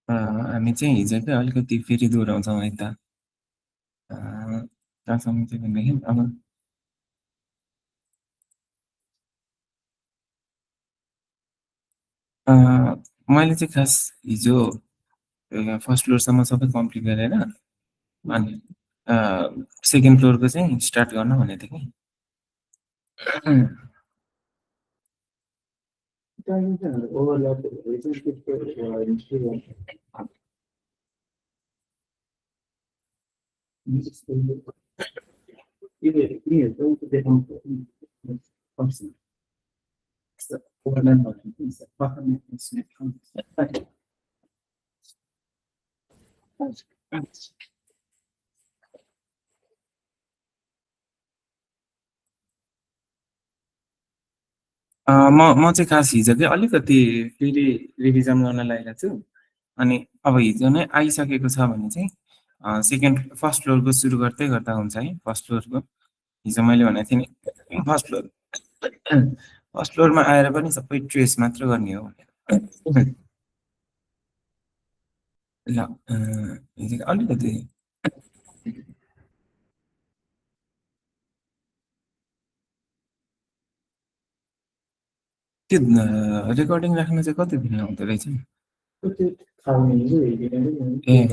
हामी चाहिँ हिजो चाहिँ अलिकति फेरि दोहोऱ्याउँछौँ है त। अ, कहाँसम्म चाहिँ भनेदेखि अब अ, मैले चाहिँ खास हिजो फर्स्ट फ्लोरसम्म सबै कम्प्लिट गरेर अनि सेकेन्ड फ्लोरको चाहिँ स्टार्ट गर्न भनेको थिएँ कि म चाहिँ खास हिजो चाहिँ अलिकति फेरि रिभिजन गर्न लागेको छु अनि अब हिजो नै आइसकेको छ भने चाहिँ सेकेन्ड फर्स्ट फ्लोरको सुरु गर्दै गर्दा हुन्छ है फर्स्ट फ्लोरको हिजो मैले भनेको थिएँ नि फर्स्ट फ्लोर फर्स्ट फ्लोरमा आएर पनि सबै ट्रेस मात्र गर्ने हो भनेर ल हिजो अलिकति त्यो रेकर्डिङ राख्न चाहिँ कति दिन आउँदो रहेछ ए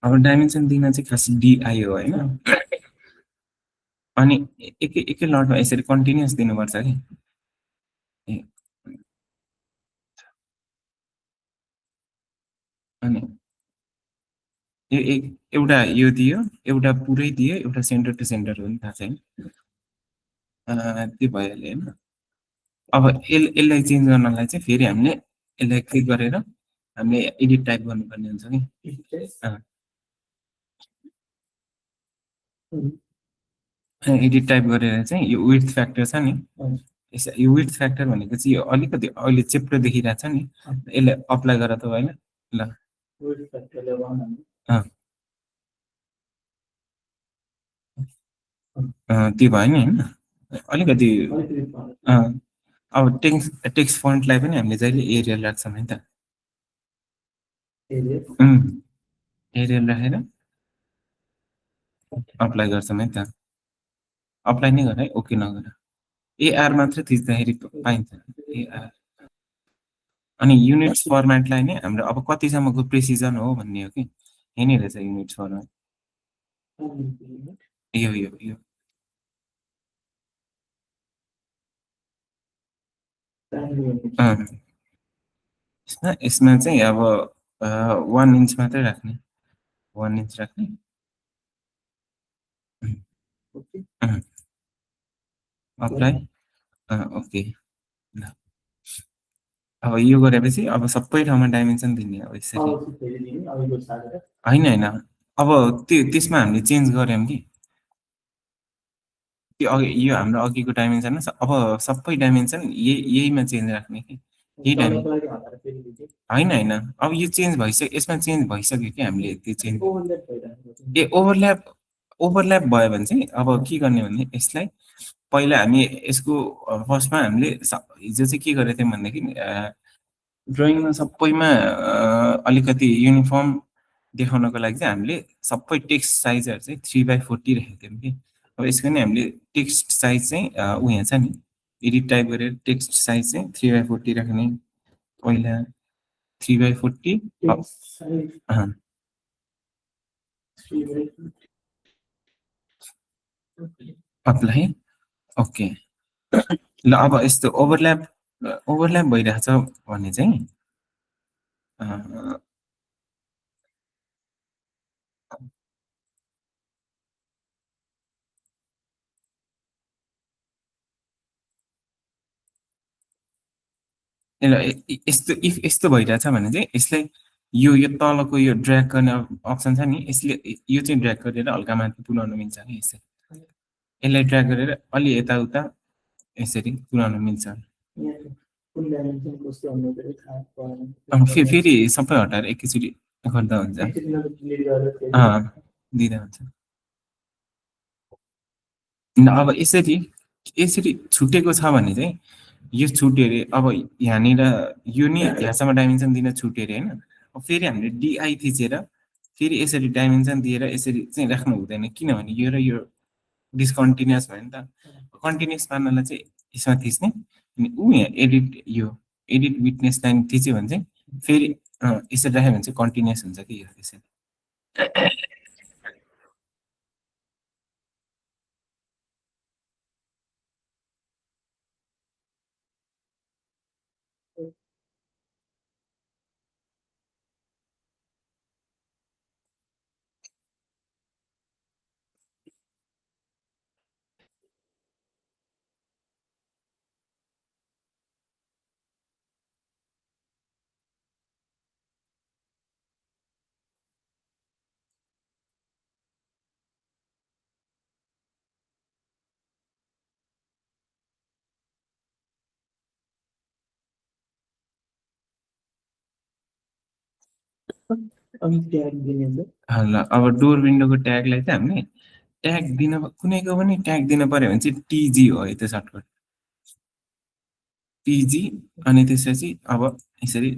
अब डाइमेन्सन दिन चाहिँ खास डिआई हो होइन अनि एकै लटमा यसरी कन्टिन्युस दिनुपर्छ कि ए, अनि यो एउटा यो दियो एउटा पुरै दियो एउटा सेन्टर टु सेन्टर हो नि थाहा छ होइन त्यो भइहाल्यो होइन अब यसलाई चेन्ज गर्नलाई चाहिँ फेरि हामीले यसलाई क्लिक गरेर हामीले एडिट टाइप गर्नुपर्ने हुन्छ कि एडिट टाइप गरेर चाहिँ यो विड्थ फ्याक्टर छ नि यो विड्थ फ्याक्टर भनेको चाहिँ यो अलिकति अहिले चेप्टो देखिरहेको छ नि यसलाई अप्लाई गर त होइन ल अँ, त्यो भयो नि होइन अलिकति अँ, अब टेक्स्ट फन्टलाई पनि हामीले जहिले एरियल राख्छौँ है त एरियल राखेर अप्लाई गर्छौँ है त अप्लाई नै गर है ओके नगर एआर मात्र थिच्दाखेरि पाइन्छ एआर अनि युनिट्स फर्मेटलाई नै हाम्रो अब कतिसम्मको प्रेसिजन हो भन्ने हो कि यही नै रहेछ युनिट्स फर्मेट यो अँ, यसमा चाहिँ अब 1 इन्च मात्रै राख्ने 1 इन्च राख्ने अप्लाई ओके ल अब यो गरेपछि अब सबै ठाउँमा डाइमेन्सन दिने अब यसरी होइन होइन अब त्यसमा हामीले चेन्ज गऱ्यौँ कि त्यो अघि यो हाम्रो अघिको डाइमेन्सन अब सबै डाइमेन्सन यहीमा चेन्ज राख्ने कि यही डाइमेन्सन होइन होइन अब यो चेन्ज भइसक्यो यसमा चेन्ज भइसक्यो कि हामीले त्यो चेन्ज ए ओभरल्याप भयो भने चाहिँ अब के गर्ने भने यसलाई पहिला हामी यसको फर्स्टमा हामीले हिजो चाहिँ के गरेको थियौँ भनेदेखि ड्रइङमा सबैमा अलिकति युनिफर्म देखाउनको लागि चाहिँ हामीले सबै टेक्स्ट साइजहरू चाहिँ 3/40 राखेको थियौँ कि अब यसको नि हामीले टेक्स्ट साइज चाहिँ उयो छ नि एडिट टाइप गरेर टेक्स्ट साइज चाहिँ 3/40 राख्ने पहिला 3/40 अप्लाई ओके ल अब यस्तो ओभरल्याप भइरहेछ भने चाहिँ अँ, यस्तो इफ यस्तो भइरहेछ भने चाहिँ यसलाई यो तलको यो ड्र्याग गर्ने अप्सन छ नि यसले यो चाहिँ ड्र्याग गरेर हल्का माथि पुऱ्याउनु मिल्छ कि यसलाई ड्र्याग गरेर अलि यताउता यसरी पुऱ्याउनु मिल्छ फेरि सबै हटाएर एकैचोटि गर्दा हुन्छ दिँदा हुन्छ अब यसरी यसरी छुटेको छ भने चाहिँ यो छुट्यो अरे अब यहाँनिर यो नि यहाँसम्म डाइमेन्सन दिन छुट्यो अरे होइन अब फेरि हामीले डिआई थिचेर फेरि यसरी डाइमेन्सन दिएर यसरी चाहिँ राख्नु हुँदैन किनभने यो र यो डिस्कन्टिन्युस भयो नि त कन्टिन्युस पार्नलाई चाहिँ यसमा थिच्ने अनि ऊ यहाँ एडिट यो एडिट विटनेस लाइन थिच्यो भने चाहिँ फेरि यसरी राख्यो भने चाहिँ कन्टिन्युस हुन्छ कि यो यसरी ल अब डोर विन्डोको ट्यागलाई चाहिँ हामीले ट्याग दिन कुनैको पनि ट्याग दिन पर्यो भने चाहिँ टिजी हो है त्यो सर्टकट टिजी अनि त्यसपछि अब यसरी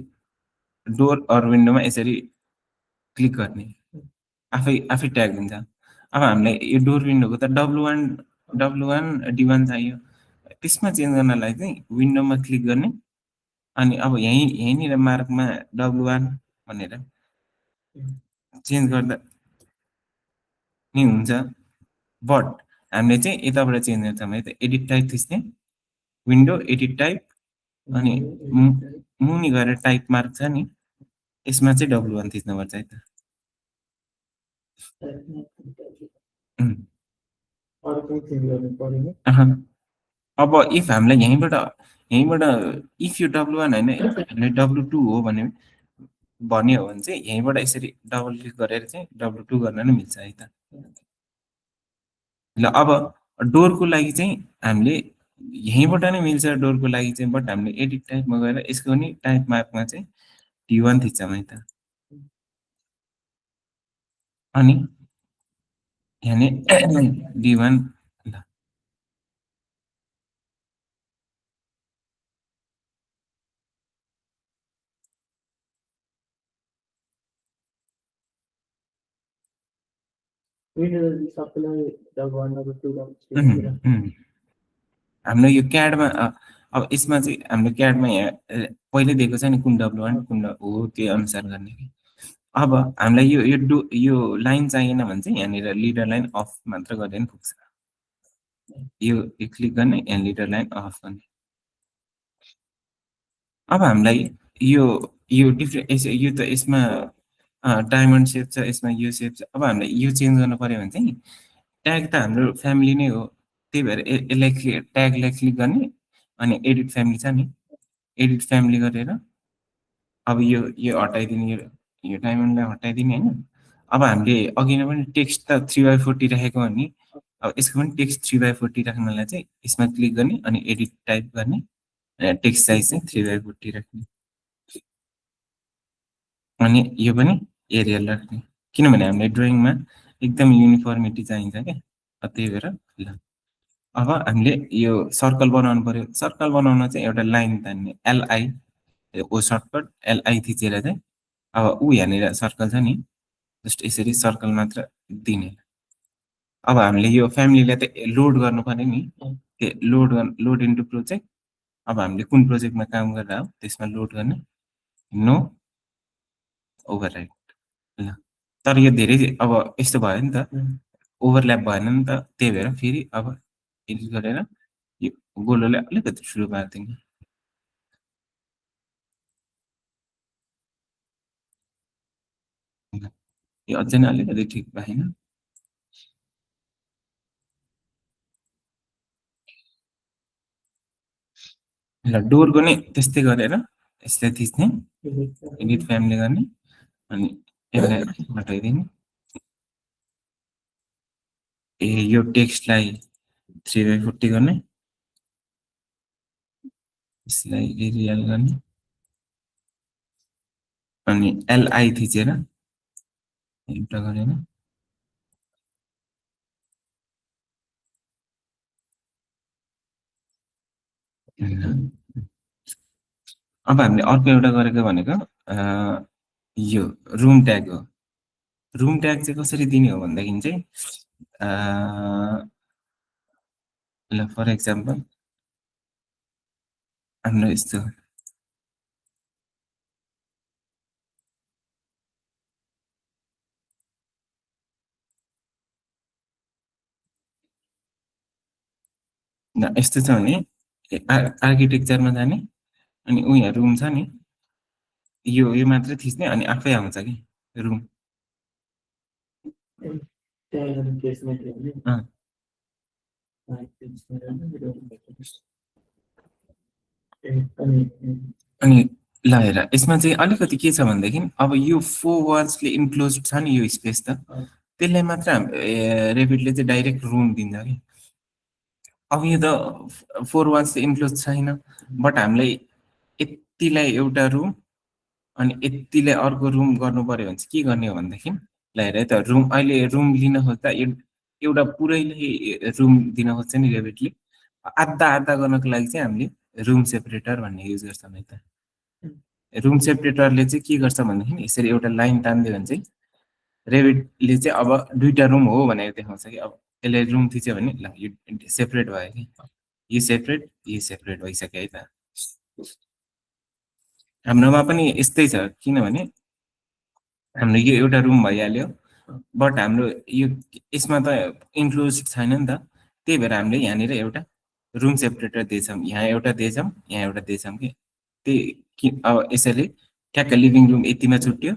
डोर अर विन्डोमा यसरी क्लिक गर्ने आफै आफै ट्याग दिन्छ अब हामीलाई यो डोर विन्डोको त डब्लु वान डी1 चाहियो त्यसमा चेन्ज गर्नलाई चाहिँ विन्डोमा क्लिक गर्ने अनि अब यहीँनिर मार्कमा डब्लु1 भनेर चेन्ज गर्दा नि हुन्छ बट हामीले चाहिँ यताबाट चेन्ज गर्छौँ है त एडिट टाइप थिच्ने विन्डो एडिट टाइप अनि मुनि गएर टाइप मार्क छ नि यसमा चाहिँ डब्लु1 थिच्नुपर्छ है त अहँ। अब इफ हामीलाई यहीँबाट इफ यो डब्लु1 होइन हामीले डब्लु2 हो भन्यो भने चाहिँ यहीँबाट यसरी डबल क्लिक गरेर चाहिँ डब्लु2 गर्न नै मिल्छ है त ल अब डोरको लागि चाहिँ हामीले यहीँबाट नै मिल्छ डोरको लागि चाहिँ बट हामीले एडिट टाइपमा गएर यसको नि टाइप मार्कमा चाहिँ डी1 थिच्छौँ है त अनि यहाँनिर डी1 ल हाम्रो यो क्याडमा अब यसमा चाहिँ हाम्रो क्याडमा यहाँ पहिल्यै दिएको छ नि कुन डब्लु1 कुन हो त्यो अनुसार गर्ने कि अब हामीलाई यो लाइन चाहिएन भने चाहिँ यहाँनिर लिडर लाइन अफ मात्र गर्दा पनि पुग्छ यो क्लिक गर्ने यहाँ लिडर लाइन अफ गर्ने अब हामीलाई यो यो डिफ्रेन्ट यो त यसमा डायमन्ड सेप छ यसमा यो सेप छ अब हामीलाई यो चेन्ज गर्नु पर्यो भने चाहिँ ट्याग त हाम्रो फ्यामिली नै हो त्यही भएर यसलाई ट्यागलाई क्लिक गर्ने अनि एडिट फ्यामिली छ नि एडिट फ्यामिली गरेर अब यो हटाइदिने यो डायमन्डलाई हटाइदिने होइन अब हामीले अघि नै पनि टेक्स्ट त 3/40 राखेको हो नि अब यसको पनि टेक्स्ट 3/40 राख्नलाई चाहिँ यसमा क्लिक गर्ने अनि एडिट टाइप गर्ने टेक्स्ट साइज चाहिँ 3/40 राख्ने अनि यो पनि एरियल राख्ने किनभने हामीले ड्रइङमा एकदम युनिफर्मिटी चाहिन्छ क्या त्यही भएर ल अब हामीले यो सर्कल बनाउनु पर्यो सर्कल बनाउन चाहिँ एउटा लाइन तान्ने एलआई ओ सर्टकट एलआई थिचेर चाहिँ अब ऊ यहाँनिर सर्कल छ नि जस्ट यसरी सर्कल मात्र दिने अब हामीले यो फ्यामिलीलाई त लोड गर्नु पर्यो नि लोड इन्टु प्रोजेक्ट अब हामीले कुन प्रोजेक्टमा काम गर्दा हो त्यसमा लोड गर्ने नो ओभरराइड ल तर यो धेरै अब यस्तो भयो नि त ओभरल्याप भएन नि त त्यही भएर फेरि अब एडिट गरेर यो गोलोले अलिकति ठुलो पारिदिने यो अझै नै अलिकति ठिक भएन ल डोरको नै त्यस्तै गरेर यसलाई थिच्ने एडिट फ्यामिली गर्ने अनि यसलाई हटाइदिने यो टेक्स्टलाई 3/40 गर्ने यसलाई एरियल गर्ने अनि एलआई थिचेर एउटा गरेर अब हामीले अर्को एउटा गरेको भनेको यो रुम ट्याग हो। रुम ट्याग चाहिँ कसरी दिने हो भन्दाखेरि चाहिँ ल फर एक्जाम्पल हाम्रो यस्तो यस्तो छ भने आर्किटेक्चरमा जाने अनि ऊ यहाँ रुम छ नि यो मात्रै थिच्ने अनि आफै आउँछ कि रुम अनि ल हेर यसमा चाहिँ अलिकति के छ भनेदेखि अब यो 4 वाल्सले इन्क्लोज छ नि यो स्पेस त त्यसलाई मात्र रेपिडले चाहिँ डाइरेक्ट रुम दिन्छ कि अब यो त 4 वाल्सले इन्क्लोज छैन बट हामीलाई यतिलाई एउटा रुम अनि यतिलाई अर्को रुम गर्नु पर्यो भने चाहिँ के गर्ने हो भनेदेखि ल हेर है त रुम अहिले रुम लिन खोज्दा एउटा पुरैले रुम दिन खोज्छ नि रेबिटले आधा आधा गर्नको लागि चाहिँ हामीले रुम सेपरेटर भन्ने युज गर्छौँ है त रुम सेपरेटरले चाहिँ के गर्छ भनेदेखि यसरी एउटा लाइन तानिदियो भने चाहिँ रेबिटले चाहिँ अब दुईटा रुम हो भनेर देखाउँछ कि अब यसले रुम थिच्यो भने ल यो सेपरेट भयो कि यो सेपरेट भइसक्यो है त हाम्रोमा पनि यस्तै छ किनभने हाम्रो यो एउटा रुम भइहाल्यो बट हाम्रो यो यसमा त इन्क्लोज छैन नि त त्यही भएर हामीले यहाँनिर एउटा रुम सेपरेटर दिएछौँ यहाँ एउटा दिएछौँ यहाँ एउटा दिएछौँ कि अब यसैले ठ्याक्क लिभिङ रुम यतिमा छुट्यो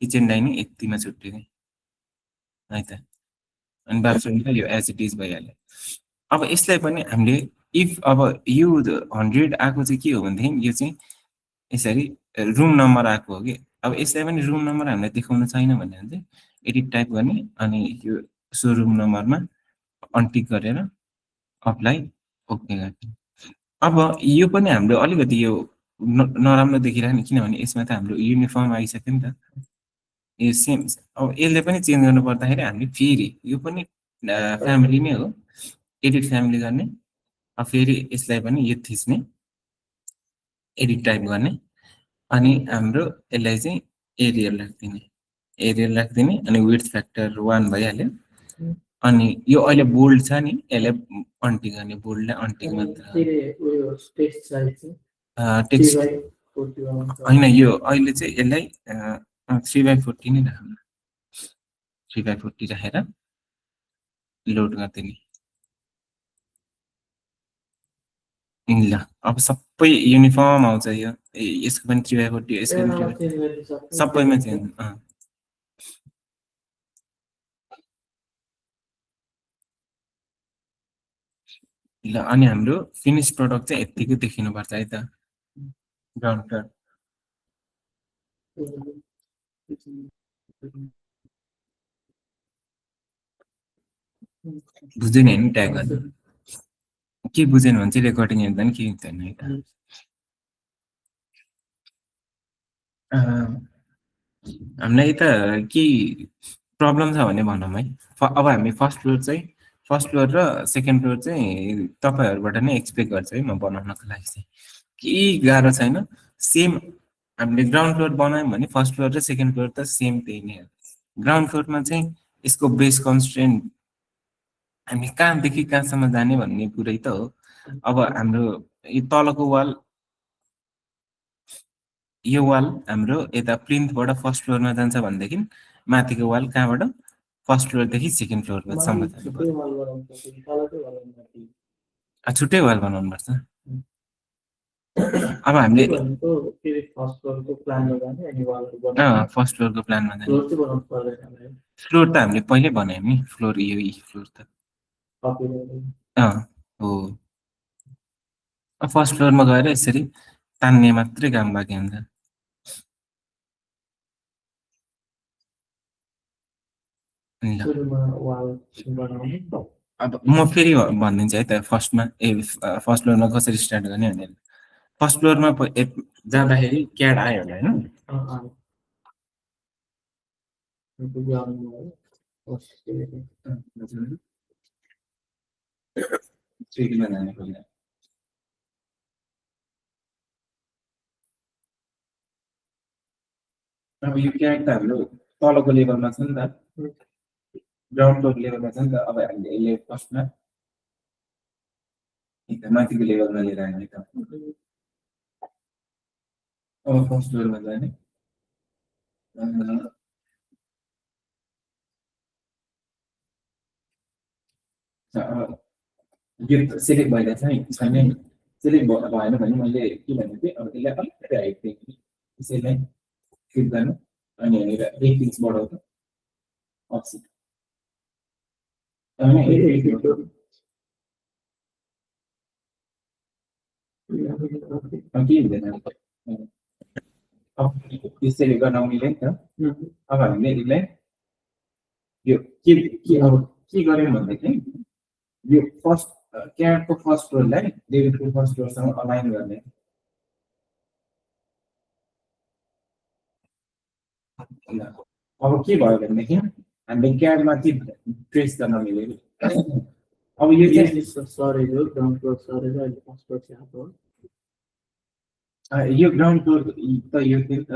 किचन डाइनिङ यतिमा छुट्यो कि है त अनि बाथरुम त यो एज इट इज भइहाल्यो अब यसलाई पनि हामीले इफ अब यो 100 आएको चाहिँ के हो भनेदेखि यो चाहिँ यसरी रुम नम्बर आएको हो कि अब यसलाई पनि रुम नम्बर हामीलाई देखाउन छैन भने चाहिँ एडिट टाइप गर्ने अनि यो सो रुम नम्बरमा अनटिक गरेर अप्लाई ओके गर्ने अब यो पनि हाम्रो अलिकति यो नराम्रो देखिरहेको किनभने यसमा त हाम्रो युनिफर्म आइसक्यो नि त यो सेम अब यसले पनि चेन्ज गर्नु पर्दाखेरि हामीले फेरि यो पनि फ्यामिली नै हो एडिट फ्यामिली गर्ने अब फेरि यसलाई पनि यो थिच्ने एडिट टाइप गर्ने अनि हाम्रो यसलाई चाहिँ एरियल राखिदिने अनि विड्थ फ्याक्टर 1 भइहाल्यो अनि यो अहिले बोल्ड छ नि यसलाई अन्टिक गर्ने बोल्डलाई अन्टिक मात्र टेक्स्ट होइन यो अहिले चाहिँ यसलाई 3/40 नै राख्नु 3/40 राखेर लोड गरिदिने ल अब सबै युनिफर्म आउँछ यो यसको पनि 3/40 यसको पनि 3/40 सबैमा चेन्ज ल अनि हाम्रो फिनिश प्रडक्ट चाहिँ यतिकै देखिनुपर्छ है त ग्राउन्ड फ्लोर बुझ्दैन नि ट्याग गर्नु के बुझेन भने चाहिँ रेकर्डिङ हेर्दा नि के हुँदैन है त हामीलाई त के प्रब्लम छ भने भनौँ है अब हामी फर्स्ट फ्लोर र सेकेन्ड फ्लोर चाहिँ तपाईँहरूबाट नै एक्सपेक्ट गर्छ है म बनाउनको लागि चाहिँ केही गाह्रो छैन सेम हामीले ग्राउन्ड फ्लोर बनायौँ भने फर्स्ट फ्लोर र सेकेन्ड फ्लोर त सेम त्यही नै हो ग्राउन्ड फ्लोरमा चाहिँ यसको बेस कन्स्ट्रेन्ट हामी कहाँदेखि कहाँसम्म जाने भन्ने कुरै त हो अब हाम्रो यो तलको वाल यो वाल हाम्रो यता प्लिन्थबाट फर्स्ट फ्लोरमा जान्छ भनेदेखि माथिको वाल कहाँबाट फर्स्ट फ्लोरदेखि सेकेन्ड फ्लोरसम्म छुट्टै वाल बनाउनु पर्छ अब हामीले फर्स्ट फ्लोरको प्लानमा फ्लोर त हामीले पहिल्यै बनायौँ नि फ्लोर यो फ्लोर त हो फर्स्ट फ्लोरमा गएर यसरी तान्ने मात्रै काम बाँकी हुन्छ अब म फेरि भनिदिन्छु है त फर्स्टमा फर्स्ट फ्लोरमा कसरी स्टार्ट गर्ने भनेर फर्स्ट फ्लोरमा जाँदाखेरि क्याड आयो होला होइन अब यो क्याट त हाम्रो तलको लेभलमा छ नि त, ग्राउन्ड फ्लोर लेभलमा छ नि त। अब हामीले यसले फर्स्टमा एकदम माथिको लेभलमा लिएर आउने त। अब फर्स्ट फ्लोरमा जाने। अब यो सेलेक्ट भइरहेछ है छैन, सेलेक्ट भएन भने मैले के भन्नु थिएँ, अब त्यसलाई अलिकति हाइट दिएँ, त्यसैलाई क्लिक गर्नु अनि यहाँनिर 8 इन्च बढाउँदा अप्सन के हुँदैन। त्यसरी गर्न मिल्यो नि त। अब हामीले यसलाई यो अब के गर्यौँ भनेदेखि यो फर्स्ट क्याटको फर्स्ट फ्लोरलाई डेभिडको फर्स्ट फ्लोरसँग अलाइन गर्ने। अब के भयो भनेदेखि हामीले क्याडमाथि ट्रेस गर्न मिल्यो। अब यो चाहिँ सरेको ग्राउन्ड फ्लोर सरेर अहिले फर्स्ट फ्लोर चाहिँ आएको हो। यो ग्राउन्ड फ्लोर त यो थियो नि त,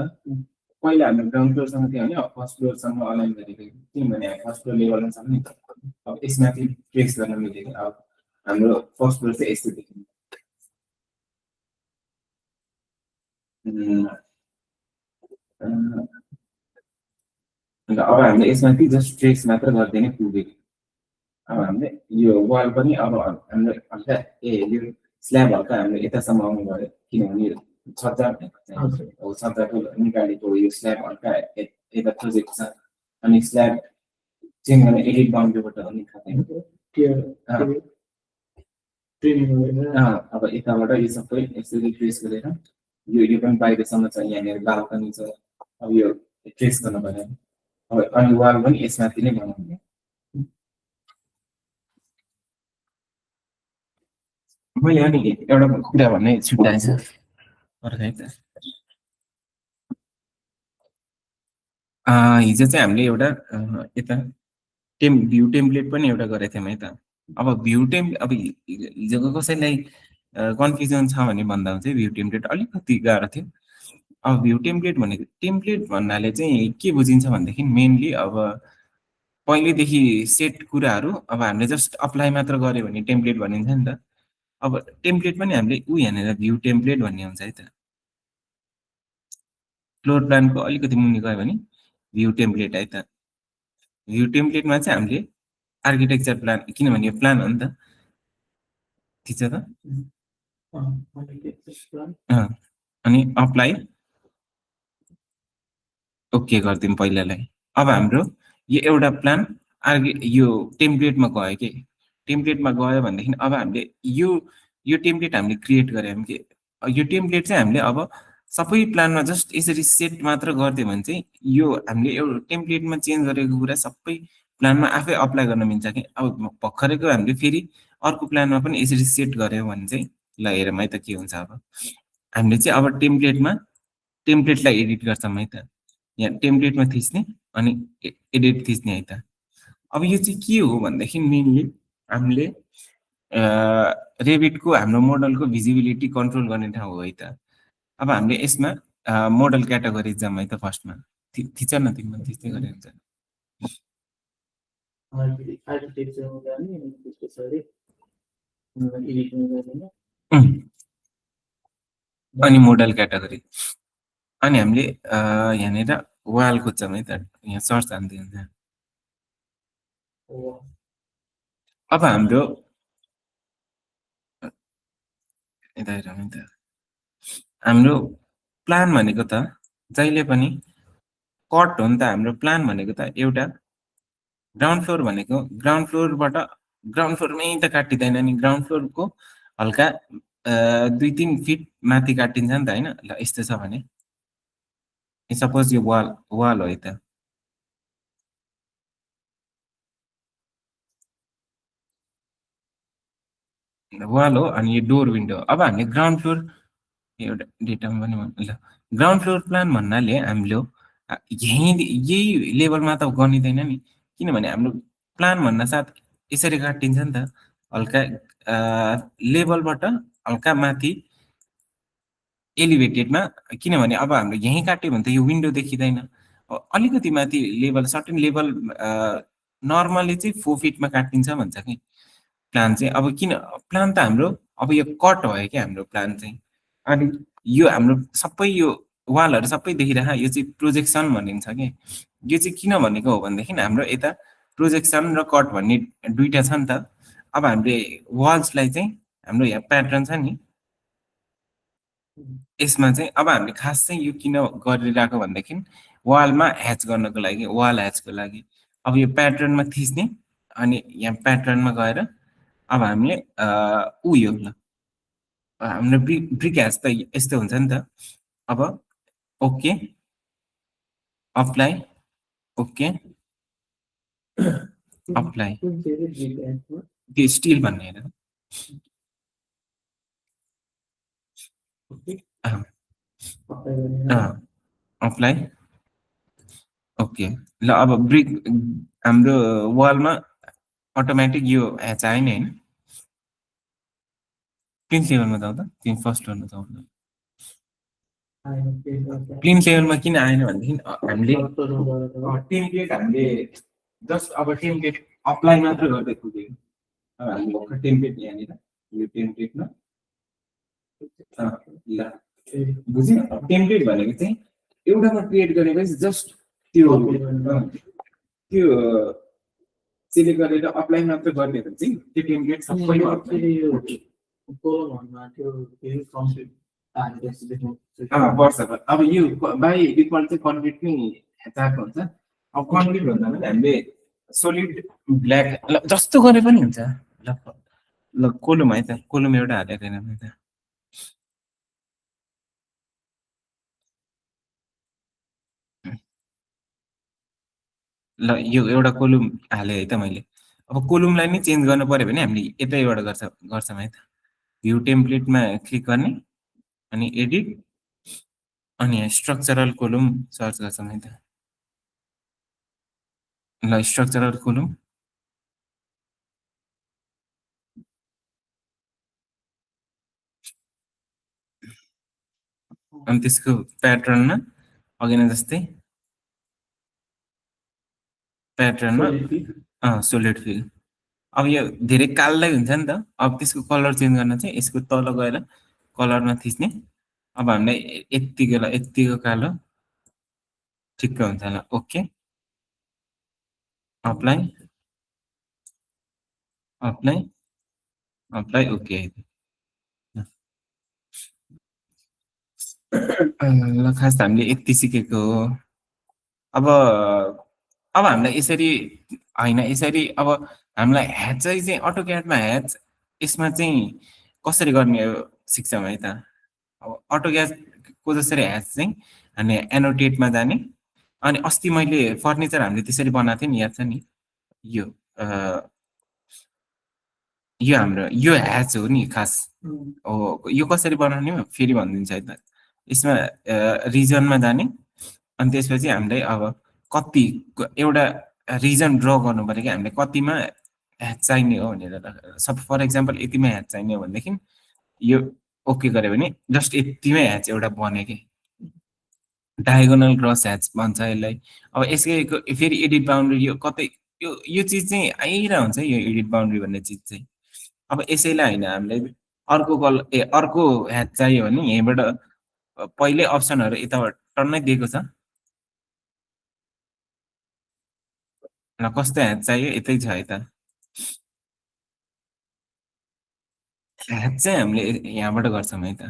पहिला हाम्रो ग्राउन्ड फ्लोरसँग थियो भने अब फर्स्ट फ्लोरसँग अलाइन गरेको थियो, किनभने हामी फर्स्ट फ्लोर लेभलमा छ नि। अब यसमाथि ट्रेस गर्न मिलेको। अब हाम्रो फर्स्ट फ्लोर चाहिँ यस्तो देखिन्छ। अन्त अब हामीले यसमाथि जस्ट ट्रेस मात्र गरिदिने पुगेको। अब हामीले यो वाल पनि अब हाम्रो हल्का यो स्ल्याब हल्का हामीले यतासम्म आउनु पऱ्यो, किनभने यो छज्जा छज्जाको निकालेको यो स्ल्याब हल्का यता खोजेको छ। अनि स्ल्याब चेन्ज गर्ने एडिट बाउन्ड्रीबाट अलिक अब यताबाट यो सबै यसरी ट्रेस गरेर यो पनि बाहिरसम्म छ, यहाँनिर बाल्कनी छ। अब यो ट्रेस गर्न पऱ्यो। अब अनि वाल पनि यसमाथि नै बनाउने। मैले अनि एउटा कुरा भन्ने छुट्याएछ हिजो चाहिँ हामीले एउटा यता भ्यू टेम्प्लेट पनि एउटा गरेको थियौँ है त। अब भ्यू अब हिजोको कसैलाई कन्फ्युजन छ भने भन्दा चाहिँ भ्यू टेम्प्लेट अलिकति गाह्रो थियो। अब भ्यू टेम्प्लेट भनेको टेम्प्लेट भन्नाले चाहिँ के बुझिन्छ भनेदेखि मेनली अब पहिलेदेखि सेट कुराहरू अब हामीले जस्ट अप्लाई मात्र गऱ्यो भने टेम्प्लेट भनिन्छ नि त। अब टेम्प्लेट पनि हामीले यहाँनिर भ्यू टेम्प्लेट भन्ने हुन्छ है त। फ्लोर प्लानको अलिकति मुनि गयो भने भ्यू टेम्प्लेट है त। भ्यू टेम्प्लेटमा चाहिँ हामीले आर्किटेक्चर प्लान, किनभने यो प्लान हो नि त, ठिक छ त। अनि अप्लाई ओके गरिदिउँ पहिलालाई। अब हाम्रो यो एउटा प्लान यो टेम्प्लेटमा गयो कि टेम्प्लेटमा गयो भनेदेखि अब हामीले यो टेम्प्लेट हामीले क्रिएट गऱ्यौँ कि यो टेम्प्लेट चाहिँ हामीले अब सबै प्लानमा जस्ट यसरी सेट मात्र गरिदियो भने चाहिँ यो हामीले एउटा टेम्प्लेटमा चेन्ज गरेको कुरा सबै प्लानमा आफै अप्लाई गर्न मिल्छ कि। अब भर्खरैको हामीले फेरि अर्को प्लानमा पनि यसरी सेट गऱ्यौँ भने चाहिँ ल हेरौँ है त के हुन्छ। अब हामीले चाहिँ अब टेम्प्लेटलाई एडिट गर्छौँ है त। यहाँ टेम्प्लेटमा थिच्ने अनि एडिट थिच्ने है त। अब यो चाहिँ के हो भनेदेखि मेनली हामीले रेबिटको हाम्रो मोडलको भिजिबिलिटी कन्ट्रोल गर्ने ठाउँ हो है त। अब हामीले यसमा मोडल क्याटेगोरी जाउँ है त। फर्स्टमा थिच न तिमीले त्यस्तै गरेर हुन्छ। अनि मोडल क्याटेगोरी अनि हामीले यहाँनिर वाल खोज्छौँ है त। यहाँ सर्च हान्दिन्छ। अब हाम्रो यता हेरौँ है त। हाम्रो प्लान भनेको त जहिले पनि कट हो नि त। हाम्रो प्लान भनेको त एउटा ग्राउन्ड फ्लोर भनेको ग्राउन्ड फ्लोरमै त काटिँदैन नि। ग्राउन्ड फ्लोरको हल्का 2-3 फिट माथि काटिन्छ नि त होइन। ल यस्तो छ भने सपोज यो वाल हो है त। वाल हो अनि यो डोर विन्डो। अब हामीले ग्राउन्ड फ्लोर एउटा डेटामा पनि ल ग्राउन्ड फ्लोर प्लान भन्नाले हामीले यही लेभलमा त गनिँदैन नि, किनभने हाम्रो प्लान भन्न साथ यसरी काटिन्छ नि त। हल्का लेभलबाट हल्का माथि एलिभेटेडमा, किनभने अब हाम्रो यहीँ काट्यो भने त यो विन्डो देखिँदैन। अलिकति माथि लेभल, सर्टेन लेभल नर्मली चाहिँ 4 फिटमा काटिन्छ भन्छ कि प्लान चाहिँ। अब किन प्लान त हाम्रो अब यो कट भयो क्या हाम्रो प्लान चाहिँ। अनि यो हाम्रो सबै यो वालहरू सबै देखिरह, यो चाहिँ प्रोजेक्सन भनिन्छ कि। यो चाहिँ किन भनेको हो भनेदेखि हाम्रो यता प्रोजेक्सन र कट भन्ने दुईटा छ नि त। अब हामीले वाल्सलाई चाहिँ हाम्रो यहाँ प्याटर्न छ नि, यसमा चाहिँ अब हामीले खास चाहिँ यो किन गरिरहेको भनेदेखि वालमा ह्याच गर्नको लागि, वाल ह्याचको लागि। अब यो प्याटर्नमा थिच्ने, अनि यहाँ प्याटर्नमा गएर अब हामीले उयो ल हाम्रो ब्रिक ह्याच त यस्तो हुन्छ नि त। अब ओके, अप्लाई, ओके, अप्लाई, त्यो स्टिल भन्ने होइन, अप्लाई, ओके। ल अब ब्रिक हाम्रो वालमा अटोमेटिक यो ह्याच आयो नि होइन। प्लिन्थ लेभलमा जाउँ त, तिमी फर्स्ट फ्लोरमा जाउँ न। प्लिन्थ लेभलमा किन आएन भनेदेखि हामीले टेम्प्लेट हामीले जस्ट अब टेम्प्लेट अप्लाई मात्र गर्दै पुगेको। अब हामीले टेम्प्लेट यहाँनिर यो टेम्प्लेटमा ल बुझ्यो। टेम्प्लेट भनेको चाहिँ एउटामा क्रिएट गरेपछि जस्ट त्यो त्यो सिलेक्ट गरेर अप्लाई मात्र गर्ने हो भने चाहिँ त्यो टेम्प्लेट सबैमा पर्छ। अब यो बाई डिफल्ट चाहिँ कन्क्रिट नै चाहेको हुन्छ। अब कन्क्रिट भन्दा पनि हामीले सोलिड ब्ल्याक जस्तो गरे पनि हुन्छ। ल कोलुम है त, कोलुम एउटा हालेको छैन त। ल यो एउटा कोलुम हालेँ है त मैले। अब कोलुमलाई नै चेन्ज गर्नु पर्यो भने हामीले यतैबाट गर्छौँ है त। भ्यू टेम्प्लेटमा क्लिक गर्ने, अनि एडिट, अनि स्ट्रक्चरल कोलुम सर्च गर्छौँ है त। ल स्ट्रक्चरल कोलुम, अनि त्यसको प्याटर्नमा अघि नै जस्तै प्याटर्नमा सोलिड फिल। अब यो धेरै कालै हुन्छ नि त। अब त्यसको कलर चेन्ज गर्न चाहिँ यसको तल गएर कलरमा थिच्ने। अब हामीलाई यत्तिको कालो ठिक्क हुन्छ ल। Okay, apply, apply, apply, okay. ल खास त हामीले यति सिकेको हो। अब हामीलाई यसरी होइन, यसरी अब हामीलाई ह्याच चाहिँ अटोक्याडमा ह्याच यसमा चाहिँ कसरी गर्ने सिक्छौँ है त। अब अटोक्याडको जसरी ह्याच चाहिँ हामी एनोटेटमा जाने, अनि अस्ति मैले फर्निचर हामीले त्यसरी बनाएको थियौँ नि, याद छ नि। यो यो हाम्रो यो ह्याच हो नि खास हो। यो कसरी बनाउने फेरि भनिदिन्छ है त। यसमा रिजनमा जाने, अनि त्यसपछि हामीले अब कति एउटा रिजन ड्र गर्नु पर्यो कि हामीले कतिमा ह्याच चाहिने हो भनेर। सब फर इक्जाम्पल यतिमा ह्याच चाहिने हो भनेदेखि यो ओके गऱ्यो भने जस्ट यतिमै ह्याच एउटा बन्यो कि, डायगोनल क्रस ह्याच भन्छ यसलाई। अब यसको फेरि एडिट बााउन्ड्री यो कतै यो चिज चाहिँ आइरहेको हुन्छ यो एडिट बााउन्ड्री भन्ने चिज चाहिँ। अब यसैलाई होइन हामीले अर्को ह्याच चाहियो भने यहीँबाट पहिले अप्सनहरू यताबाट टन्नै दिएको छ। ल कस्तो ह्याच चाहियो यतै छ है त। ह्याच चाहिँ हामीले यहाँबाट गर्छौँ है त।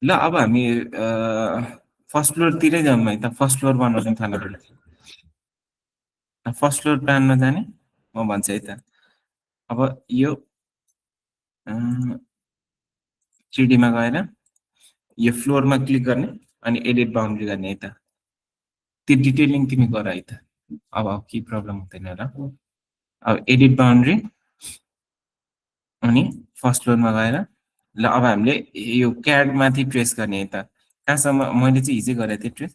ल अब हामी फर्स्ट फ्लोरतिरै जाउँ है त। फर्स्ट फ्लोर बनाउनु थाल्नु पर्यो। फर्स्ट फ्लोर प्लानमा जाने म भन्छु है त। अब यो 3D मा गएर यो फ्लोरमा क्लिक गर्ने, अनि एडिट बााउन्ड्री गर्ने है त। त्यो डिटेलिङ तिमी गर है त। अब केही प्रब्लम हुँदैन र। अब एडिट बााउन्ड्री, अनि फर्स्ट फ्लोरमा गएर ल अब हामीले यो क्याड माथि ट्रेस गर्ने है त। कहाँसम्म मैले चाहिँ हिजै गरेको थिएँ ट्रेस।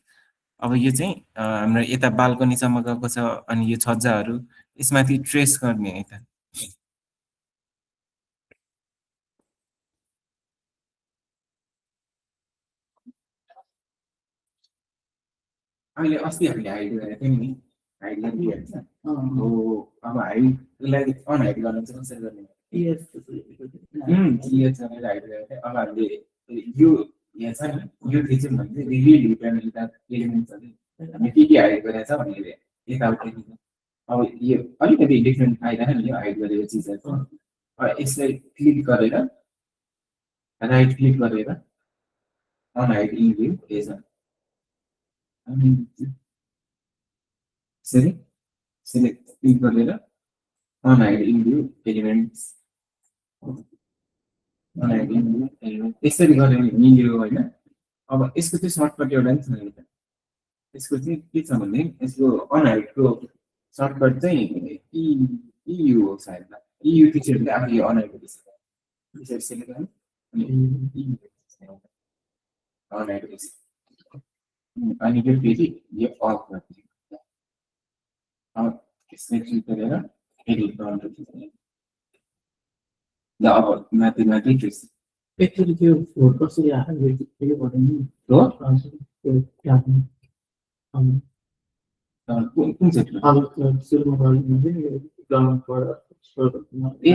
अब यो चाहिँ हाम्रो यता बाल्कनीसम्म गएको छ, अनि यो छज्जाहरू यसमाथि ट्रेस गर्ने है त। अहिले अस्ति हामीले हाइड गरेको थियौँ नि हाइड गरिदिइहाल्छ हो अब हाइडलाई अनहाइड गर्न चाहिँ कसरी गर्ने क्लियर गरेर हाइड गरेको थिएँ अब हामीले यो यहाँ छ नि यो थिचौँ भने चाहिँ रिभिल इन्टरनल एलिमेन्ट्सहरू हामीले के हाइड गरेको छ भनेर यताउति अब यो अलिकति डिफ्रेन्ट आइरहेको नि यो हाइड गरेको चिजहरू यसलाई क्लिक गरेर राइट क्लिक गरेर अनहाइड इन भ्यू एज अनि सेलेक्ट क्लिक गरेर unhide in view elements unhide in view element यसरी गऱ्यो भने मिल्यो होइन अब यसको चाहिँ सर्टकट एउटा नि छ नि यसको चाहिँ के छ भने यसको अनहाइडको सर्टकट चाहिँ इयु हो सायद इयु पछि आफू यो अनहाइड यसरी सेलेक्ट गर्नु अनि अनहाइड अनि यो फेरि यो अफ गरिदिनु अब यसलाई क्लिक गरेर एडिट गर्नु ल अब माथि माथि एक्चुअली त्यो फोर कसरी आयो त्यो भन्नु हो त्यो आफ्नो कुन चाहिँ अब सुरुमा गर्नु चाहिँ ग्राउन्डबाट ए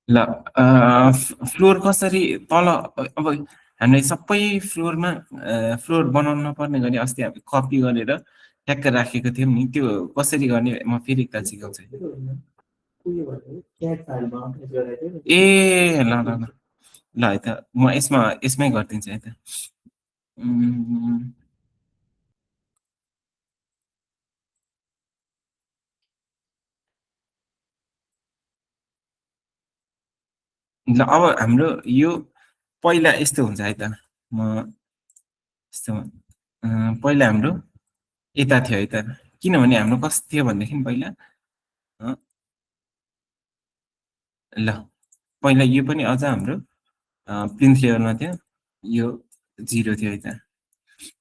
ल फ्लोर कसरी तल अब हामीले सबै फ्लोरमा फ्लोर बनाउनु नपर्ने गरी अस्ति हामी कपी गरेर ट्याक्क राखेको थियौँ नि त्यो कसरी गर्ने म फेरि एकताल सिकाउँछु ए ल ल ल ल है त म यसमै गरिदिन्छु है त ल अब हाम्रो यो पहिला यस्तो हुन्छ है त म यस्तो पहिला हाम्रो यता थियो है त किनभने हाम्रो कस्तो थियो भनेदेखि पहिला ल पहिला यो पनि अझ हाम्रो प्लिन्थ लेयरमा थियो यो 0 थियो है त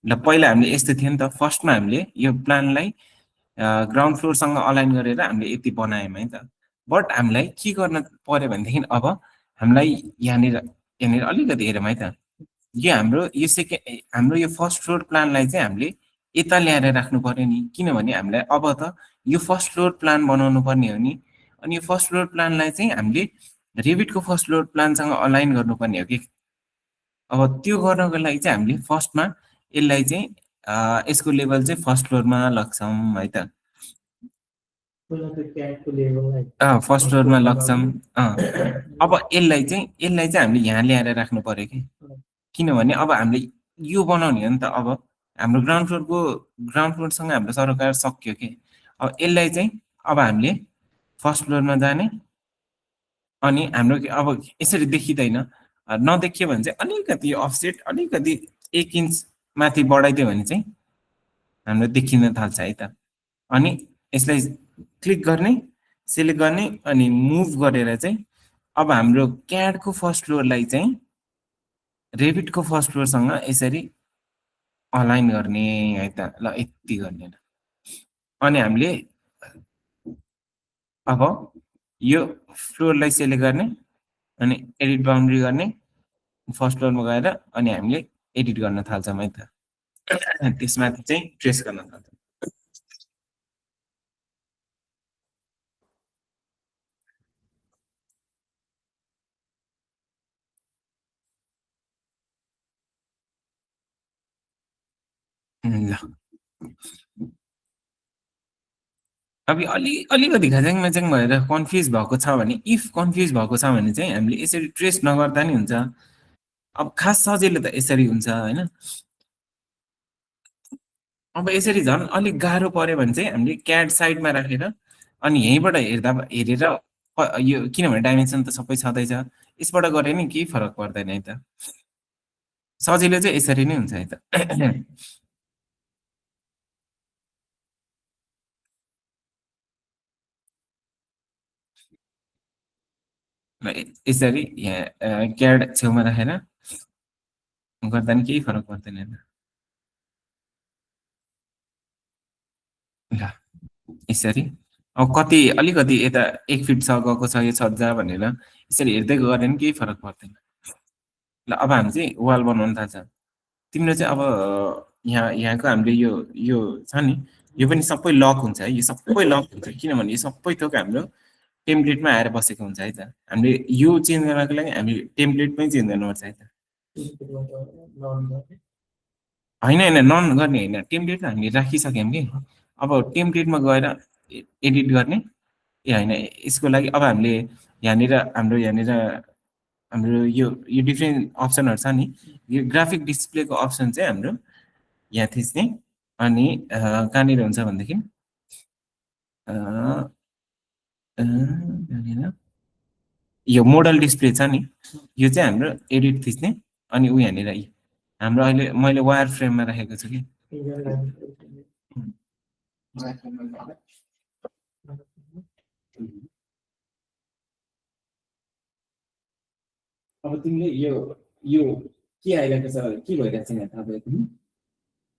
ल पहिला हामीले यस्तो थियो नि त फर्स्टमा हामीले यो प्लानलाई ग्राउन्ड फ्लोरसँग अलाइन गरेर हामीले यति बनायौँ है त बट हामीलाई के गर्न पर्यो भनेदेखि अब हामीलाई यहाँनिर अलिकति हेरौँ है त यो हाम्रो यो फर्स्ट फ्लोर प्लानलाई चाहिँ हामीले यता ल्याएर राख्नु पर्यो नि किनभने हामीलाई अब त यो फर्स्ट फ्लोर प्लान बनाउनु पर्ने हो नि अनि यो फर्स्ट फ्लोर प्लानलाई चाहिँ हामीले रेभिटको फर्स्ट फ्लोर प्लानसँग अलाइन गर्नुपर्ने हो कि अब त्यो गर्नको लागि चाहिँ हामीले फर्स्टमा यसलाई चाहिँ यसको लेभल चाहिँ फर्स्ट फ्लोरमा लग्छौँ है त फर्स्ट फ्लोरमा लग्छौँ अब यसलाई चाहिँ हामीले यहाँ ल्याएर राख्नु पर्यो कि किनभने अब हामीले यो बनाउने हो नि त अब हाम्रो ग्राउन्ड फ्लोरसँग हाम्रो सरोकार सक्यो कि अब यसलाई चाहिँ अब हामीले फर्स्ट फ्लोरमा जाने अनि हाम्रो अब यसरी देखिँदैन नदेखियो भने चाहिँ अलिकति अफसेट अलिकति 1 इन्च माथि बढाइदियो भने चाहिँ हाम्रो देखिन थाल्छ है त अनि यसलाई क्लिक गर्ने सिलेक्ट गर्ने अनि मुभ गरेर चाहिँ अब हाम्रो क्याडको फर्स्ट फ्लोरलाई चाहिँ रेभिटको फर्स्ट फ्लोरसँग यसरी अलाइन गर्ने है त ल यति गर्ने अनि हामीले अब यो फ्लोरलाई सेलेक्ट गर्ने अनि एडिट बाउन्ड्री गर्ने फर्स्ट फ्लोरमा गएर अनि हामीले एडिट गर्न थाल्छौँ है त त्यसमाथि चाहिँ ट्रेस गर्न थाल्छौँ ल अब अलिकति घाज्याङ म्याज्याङ भएर कन्फ्युज भएको छ भने इफ कन्फ्युज भएको छ भने चाहिँ हामीले यसरी ट्रेस नगर्दा नि हुन्छ अब खास सजिलो त यसरी हुन्छ होइन अब यसरी झन् अलिक गाह्रो पर्यो भने चाहिँ हामीले क्याड साइडमा राखेर अनि यहीँबाट हेरेर यो किनभने डाइमेन्सन त सबै छँदैछ यसबाट गरे नि केही फरक पर्दैन है त सजिलो चाहिँ यसरी नै हुन्छ है त यसरी यहाँ क्याड छेउमा राखेर गर्दा नि केही फरक पर्दैन ल यसरी अब कति अलिकति यता 1 फिट छ गएको छ यो छज्जा भनेर यसरी हेर्दै गयो भने केही फरक पर्दैन। ल अब हामी चाहिँ वाल बनाउन थाल्छ। तिम्रो चाहिँ अब यहाँको हामीले यो छ नि यो पनि सबै लक हुन्छ है, यो सबै लक हुन्छ किनभने यो सबै थोक हाम्रो टेम्प्लेटमा आएर बसेको हुन्छ है त। हामीले यो चेन्ज गर्नको लागि हामी टेम्प्लेट पनि चेन्ज गर्नुपर्छ है त। होइन होइन नन गर्ने होइन, टेम्प्लेट हामीले राखिसक्यौँ कि अब टेम्प्लेटमा गएर एडिट गर्ने। ए होइन यसको लागि अब हामीले हाम्रो यो डिफ्रेन्ट अप्सनहरू छ नि, यो ग्राफिक डिस्प्लेको अप्सन चाहिँ हाम्रो यहाँ थिच्ने अनि कहाँनिर हुन्छ भनेदेखि कहाँनिर यो मोडल डिस्प्ले छ नि यो चाहिँ हाम्रो एडिट थिच्ने अनि ऊ यहाँनिर हाम्रो अहिले मैले वायर फ्रेममा राखेको छु कि अब तिमीले यो के आइरहेको छ के भइरहेको छ यहाँ थाहा भयो तिमी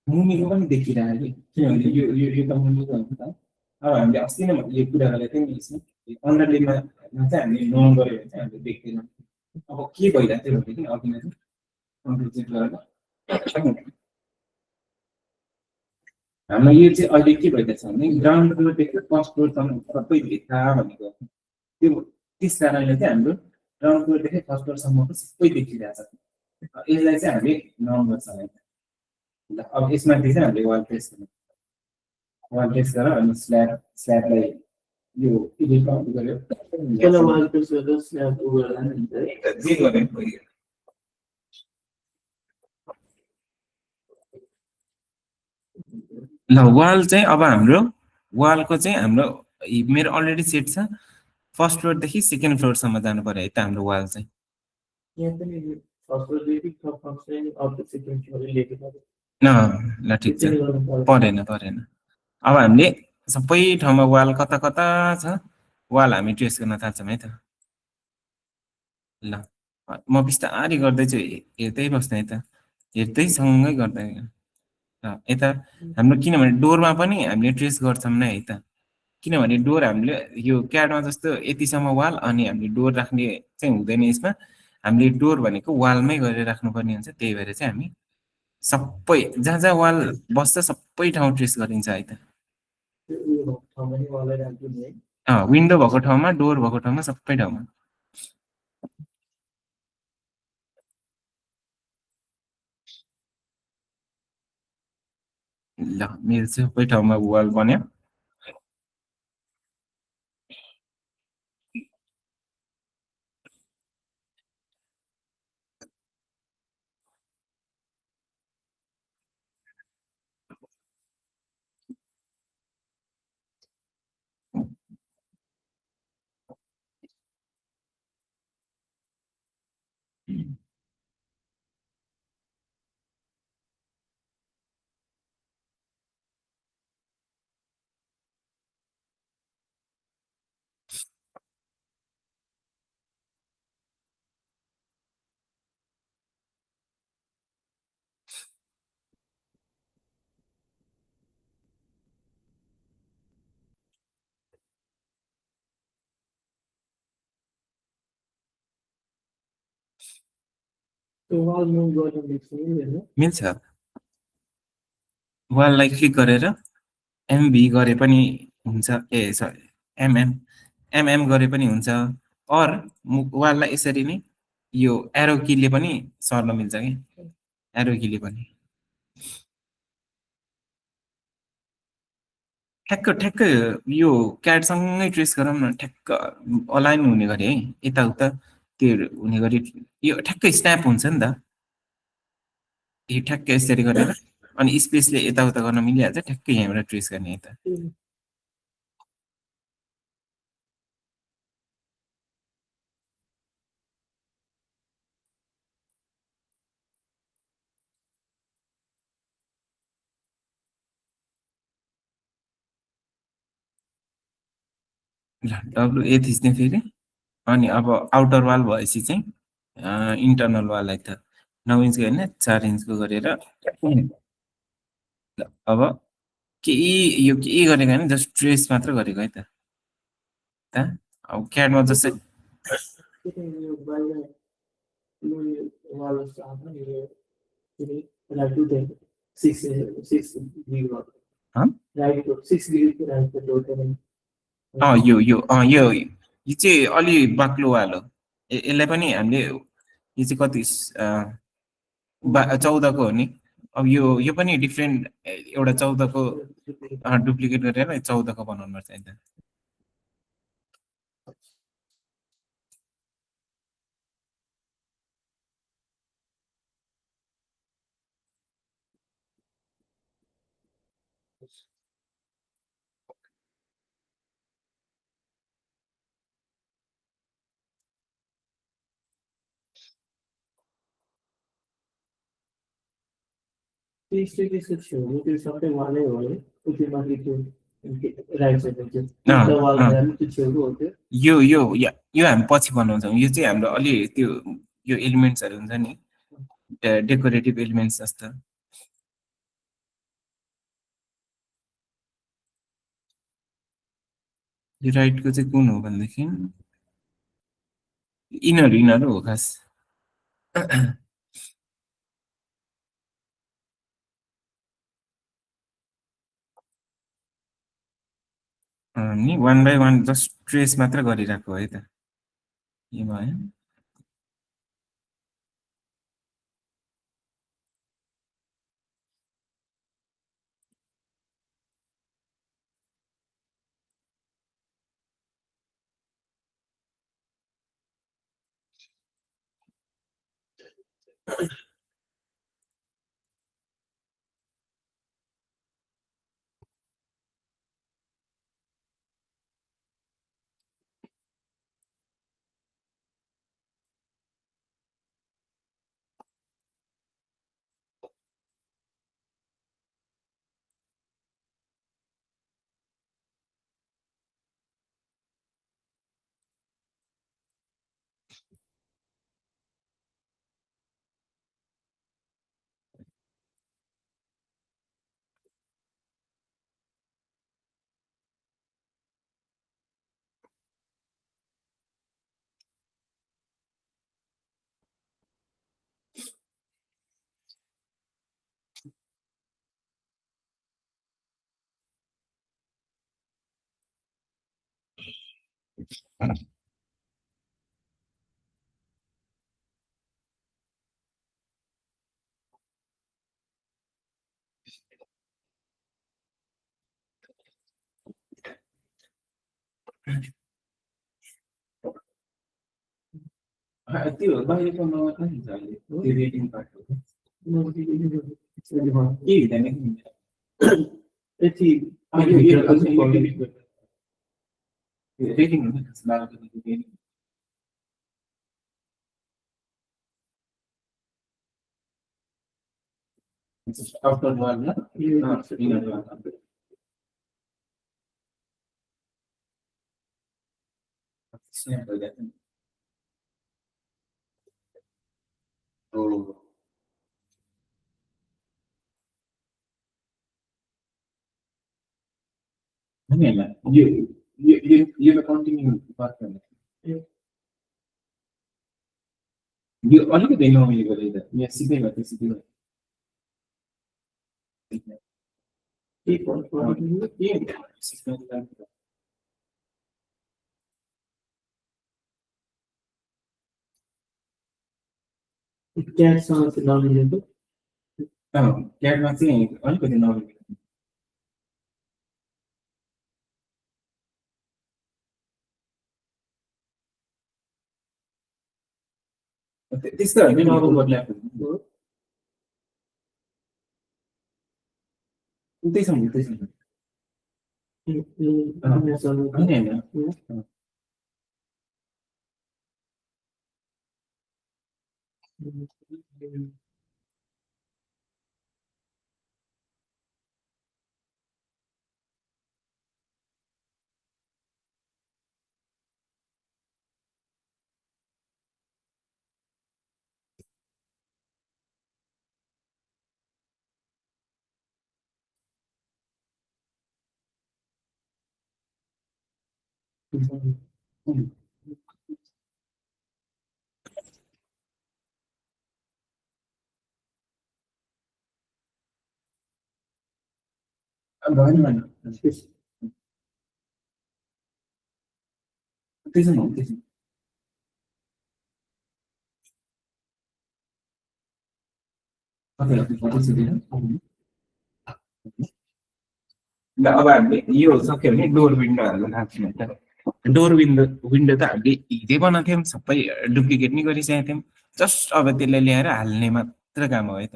मुमीको पनि देखिरहेको कि किनभने यो त मुमीको हुन्छ त। अब हामीले अस्ति नै यो कुरा गरेको थियौँ नि यसमा अन्डरलेमा चाहिँ हामीले नन गऱ्यो भने चाहिँ हामीले देख्दैनौँ। अब के भइरहेको थियो भनेदेखि अघि नै कन्ट्रोल चेक गरेर हाम्रो यो चाहिँ अहिले के भइरहेको छ भने ग्राउन्ड फ्लोरदेखि फर्स्ट फ्लोरसम्म सबै भित्ता भनेको त्यो त्यस कारणले चाहिँ हाम्रो ग्राउन्ड फ्लोरदेखि फर्स्ट फ्लोरसम्मको सबै देखिरहेको छ। यसलाई चाहिँ हामीले नन गर्छ है। अब यसमाथि चाहिँ हामीले वाल प्रेस गरेर अनि स्ल्याबलाई यो एडिट गर्यो त्यसलाई वाल प्रेस गरेर स्ल्याब उगर्दा नि हुन्छ है। जे गरे पनि ल वाल चाहिँ अब हाम्रो वालको चाहिँ हाम्रो मेरो अलरेडी सेट छ फर्स्ट फ्लोरदेखि सेकेन्ड फ्लोरसम्म जानु पर्यो है त हाम्रो वाल चाहिँ। यहाँ पनि फर्स्ट फ्लोरदेखि first floor of the second floor लेखेको छ। ल ठिक छ परेन अब हामीले सबै ठाउँमा वाल कता कता छ वाल हामी ट्रेस गर्न थाल्छौँ है त। ल म बिस्तारै गर्दैछु हेर्दै बस्ने है त हेर्दै सँगै गर्दै यता हाम्रो किनभने डोरमा पनि हामीले ट्रेस गर्छौँ नै है त। किनभने डोर हामीले यो क्याडमा जस्तो यतिसम्म वाल अनि हामीले डोर राख्ने चाहिँ हुँदैन यसमा हामीले डोर भनेको वालमै गरेर राख्नुपर्ने हुन्छ त्यही भएर चाहिँ हामी सबै जहाँ जहाँ वाल बस्छ सबै ठाउँ ट्रेस गरिन्छ है त। विन्डो भएको ठाउँमा डोर भएको ठाउँमा सबै ठाउँमा ल मेरो सबै ठाउँमा वाल बन्यो। वाल मुभ गर्न मिल्छ वाललाई क्लिक गरेर एमभी गरे पनि हुन्छ ए सरी एमएम गरे पनि हुन्छ अर वाललाई यसरी नै यो एरो कीले पनि सर्न मिल्छ कि एरो कीले पनि ठ्याक्क यो क्याटसँगै ट्रेस गरौँ न ठ्याक्क अलाइन हुने गरी है यताउता त्यो हुने गरी यो ठ्याक्क स्न्याप हुन्छ नि त यो ठ्याक्क यसरी गरेर अनि स्पेसले यताउता गर्न मिलिहाल्छ ठ्याक्कै यहाँबाट ट्रेस गर्ने यता। ल डब्लुए थिच्ने फेरि अनि अब आउटर वाल भएपछि चाहिँ इन्टरनल वाललाई त 9 इन्चको होइन 4 इन्चको गरेर अब केही यो केही गरेको होइन जस्ट ट्रेस मात्र गरेको है त। त अब क्याडमा जस्तै यो बाहिर यो वाल सामा यो like to take 6 degree हँ right to 6 degree right to rotate यो चाहिँ अलि बाक्लो वालो यसलाई पनि हामीले यो चाहिँ कति 14 को हो नि अब यो पनि डिफ्रेन्ट एउटा 14 को डुप्लिकेट गरेर 14 को बनाउनु पर्छ नि त त्यसको छेउमा त्यो सबै वालै हो है त्यो माथि त्यो राइट साइडमा त्यो एउटा वाल त्यो छेउको हो त्यो यो हामी पछि बनाउँछौँ यो चाहिँ हाम्रो अलि त्यो यो एलिमेन्ट्सहरू हुन्छ नि डेकोरेटिभ एलिमेन्ट्स जस्तो यो राइटको चाहिँ कुन हो भनेदेखि यिनीहरू हो खास नि 1 by 1 जस्ट ट्रेस मात्र गरिरहेको है त यो भयो त्यो बाहिरको नम्बर पनि हुन्छ अहिले त्यो रेटिङ कार्डको के हुँदैन यति रेटिङ हुन्छ आफ्टर वान यो त कन्टिन्यू पर्छ यो अलिकति नमिलेको रहेछ यहाँ सिधै भयो सिधै भयो क्याटसँग चाहिँ नमिलेको क्याडमा चाहिँ अलिकति नमिलेको त्यस्तो होइन नि ओभरल्याप उतैसँग उतैसँग होइन भएन भएन त्यसो हो त्यसो तपाईँलाई फोटो छिटेर अब हामीले यो सक्यो भने डोर विन्डो हाल्न थाल्छौँ त डोर विन्डो विन्डो त हामीले हिजै बनाएको थियौँ सबै डुप्लिकेट नै गरिसकेको थियौँ जस्ट अब त्यसलाई ल्याएर हाल्ने मात्र काम हो है त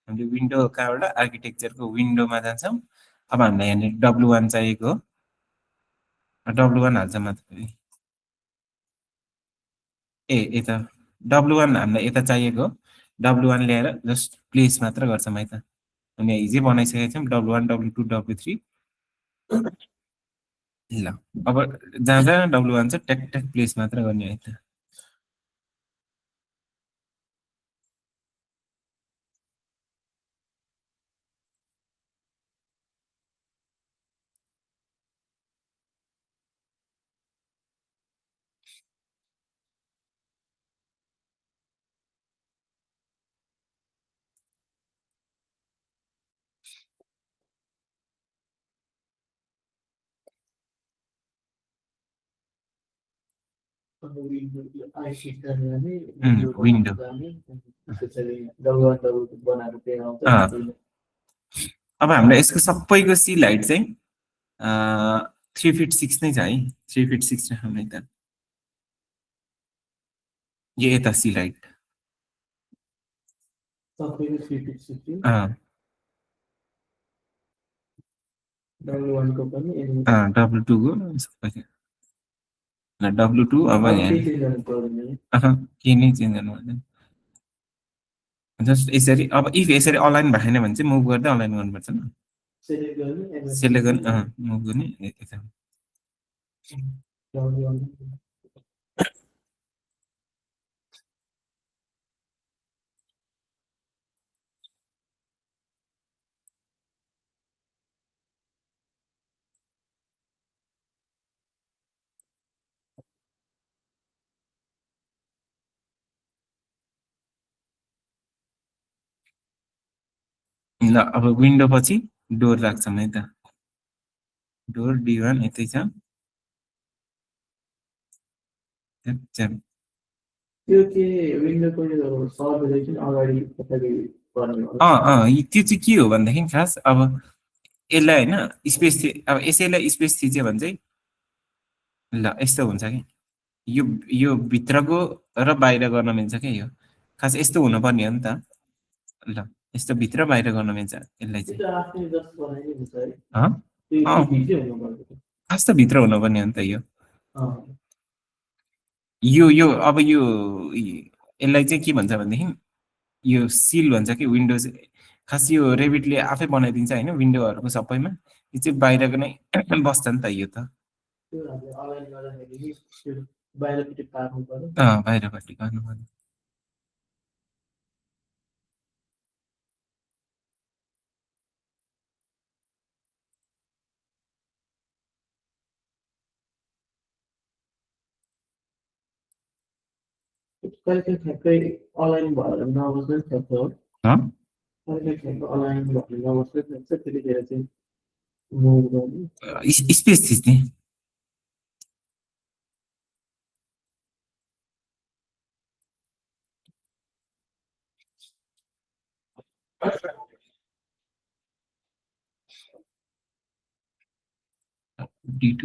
हामीले विन्डो कहाँबाट आर्किटेक्चरको विन्डोमा जान्छौँ अब हामीलाई यहाँनिर W1 चाहिएको हो W1 हाल्छ मात्र यता W1 हामीलाई यता चाहिएको हो W1 ल्याएर जस्ट प्लेस मात्र गर्छौँ है त अनि हिजै बनाइसकेको छौँ W1 W2 W3 ल अब जहाँ जहाँ W1 छ ट्याक ट्याक प्लेस मात्र गर्ने है त विन्डो अब हामीलाई यसको सबैको सी लाइट चाहिँ 3 फिट 6 नै छ है 3 फिट 6 राख्नु त यो यता सी लाइट W2 को सबै W2 अब के नै चेन्ज गर्नु पर्दैन जस्ट यसरी अब इफ यसरी अलाइन भएन भने चाहिँ मुभ गर्दै अलाइन गर्नुपर्छ नि सेलेक्ट गर्ने मुभ गर्ने यता ल अब विन्डो पछि डोर राख्छौँ है त डोर D1 यतै छ त्यो चाहिँ विन्डोको यो सर्भर चाहिँ अगाडि कसरी गर्ने हो त्यो चाहिँ के हो भनेदेखि खास अब यसलाई होइन स्पेस अब यसैलाई स्पेस थिच्यो भने चाहिँ ल यस्तो हुन्छ कि यो भित्रको र बाहिर गर्न मिल्छ क्या यो खास यस्तो हुनुपर्ने हो नि त ल यस्तो भित्र बाहिर गर्न मिल्छ यसलाई चाहिँ खास त भित्र हुनुपर्ने हो नि त यो अब यो यसलाई चाहिँ के भन्छ भनेदेखि यो सिल भन्छ कि विन्डोज खास यो रेबिटले आफै बनाइदिन्छ होइन विन्डोहरूको सबैमा यो चाहिँ बाहिरको नै बस्छ नि त यो त बाहिरपट्टि पार्नु पर्यो कहिले ठ्याक्कै अनलाइन भएर नबस्नु नि सक्छ हो कहिले ठ्याक्कै अनलाइन भएर नबस्नु नि सक्छ त्यतिखेर चाहिँ मुभ गर्नु स्पेस थिच्ने D2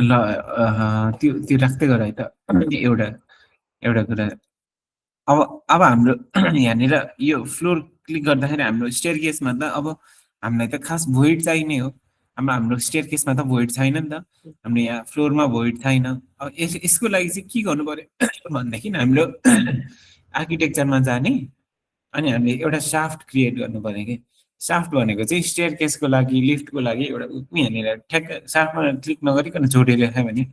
ल त्यो त्यो राख्दै गर है त एउटा एउटा कुरा अब अब हाम्रो यहाँनिर यो फ्लोर क्लिक गर्दाखेरि हाम्रो स्टेयर केसमा त अब हामीलाई त खास भोइड चाहिने हो हाम्रो स्टेयर केसमा त भोइड छैन नि त हाम्रो यहाँ फ्लोरमा भोइड छैन अब यसको लागि चाहिँ के गर्नु पर्यो भनेदेखि हाम्रो आर्किटेक्चरमा जाने अनि हामीले एउटा साफ्ट क्रिएट गर्नु पर्यो कि साफ्ट भनेको चाहिँ स्टेयर केसको लागि लिफ्टको लागि एउटा यहाँनिर ठ्याक्क साफ्टमा क्लिक नगरिकन जोडेर लेखायो भने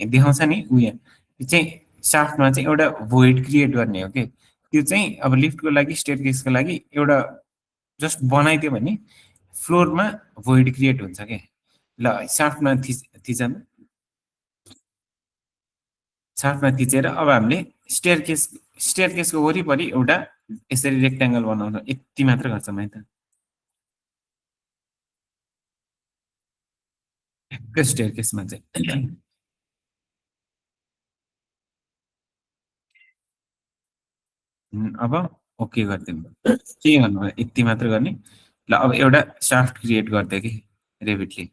देखाउँछ नि यहाँ त्यो चाहिँ साफ्टमा चाहिँ एउटा भोइड क्रिएट गर्ने हो कि त्यो चाहिँ अब लिफ्टको लागि स्टेयर केसको लागि एउटा जस्ट बनाइदियो भने फ्लोरमा भोइड क्रिएट हुन्छ कि ल साफ्टमा साफ्टमा थिचेर अब हामीले स्टेयर केसको वरिपरि एउटा यसरी रेक्ट्याङ्गल बनाउनु यति मात्र गर्छौँ है त स्टेयर केसमा चाहिँ अब ओके गरिदिनु के गर्नु यति मात्र गर्ने ल अब एउटा साफ्ट क्रिएट गरिदियो कि रेभिटले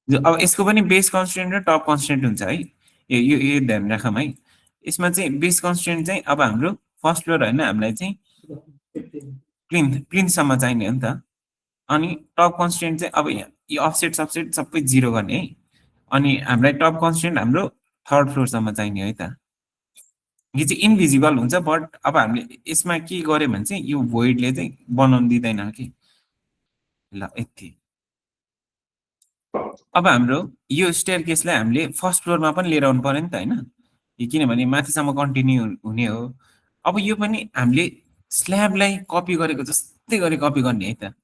अब यसको पनि बेस कन्सटेन्ट र टप कन्सटेन्ट हुन्छ है यो ध्यान राखौँ है यसमा चाहिँ बेस कन्सटेन्ट चाहिँ अब हाम्रो फर्स्ट फ्लोर होइन हामीलाई चाहिँ प्लिन्थसम्म चाहिने हो नि त अनि टप कन्सटेन्ट चाहिँ अब यहाँ यो अफसेट सबसेट सबै जिरो गर्ने है अनि हामीलाई टप कन्सटेन्ट हाम्रो थर्ड फ्लोरसम्म चाहिने है त यो चाहिँ इन्भिजिबल हुन्छ बट अब हामीले यसमा के गर्यो भने चाहिँ यो भोइडले चाहिँ बनाउनु दिँदैन कि ल यति अब हाम्रो यो स्टेयर केसलाई हामीले फर्स्ट फ्लोरमा पनि लिएर आउनु पर्यो नि त होइन किनभने माथिसम्म कन्टिन्यू हुने हो अब यो पनि हामीले स्ल्याबलाई कपी गरेको जस्तै गरी कपी गर्ने है त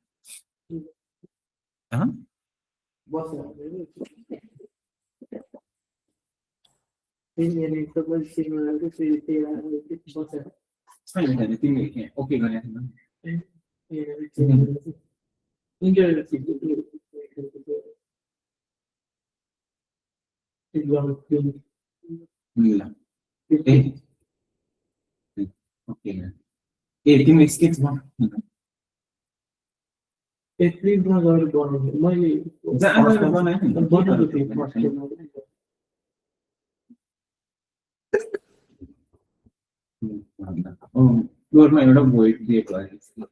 ओके गरे ओके ए तिमीले स्केच प्रिन्टमा गएर बनाउनु मैले बनाएको थिएँ फ्लोरमा एउटा भोइड क्रिएट गरेको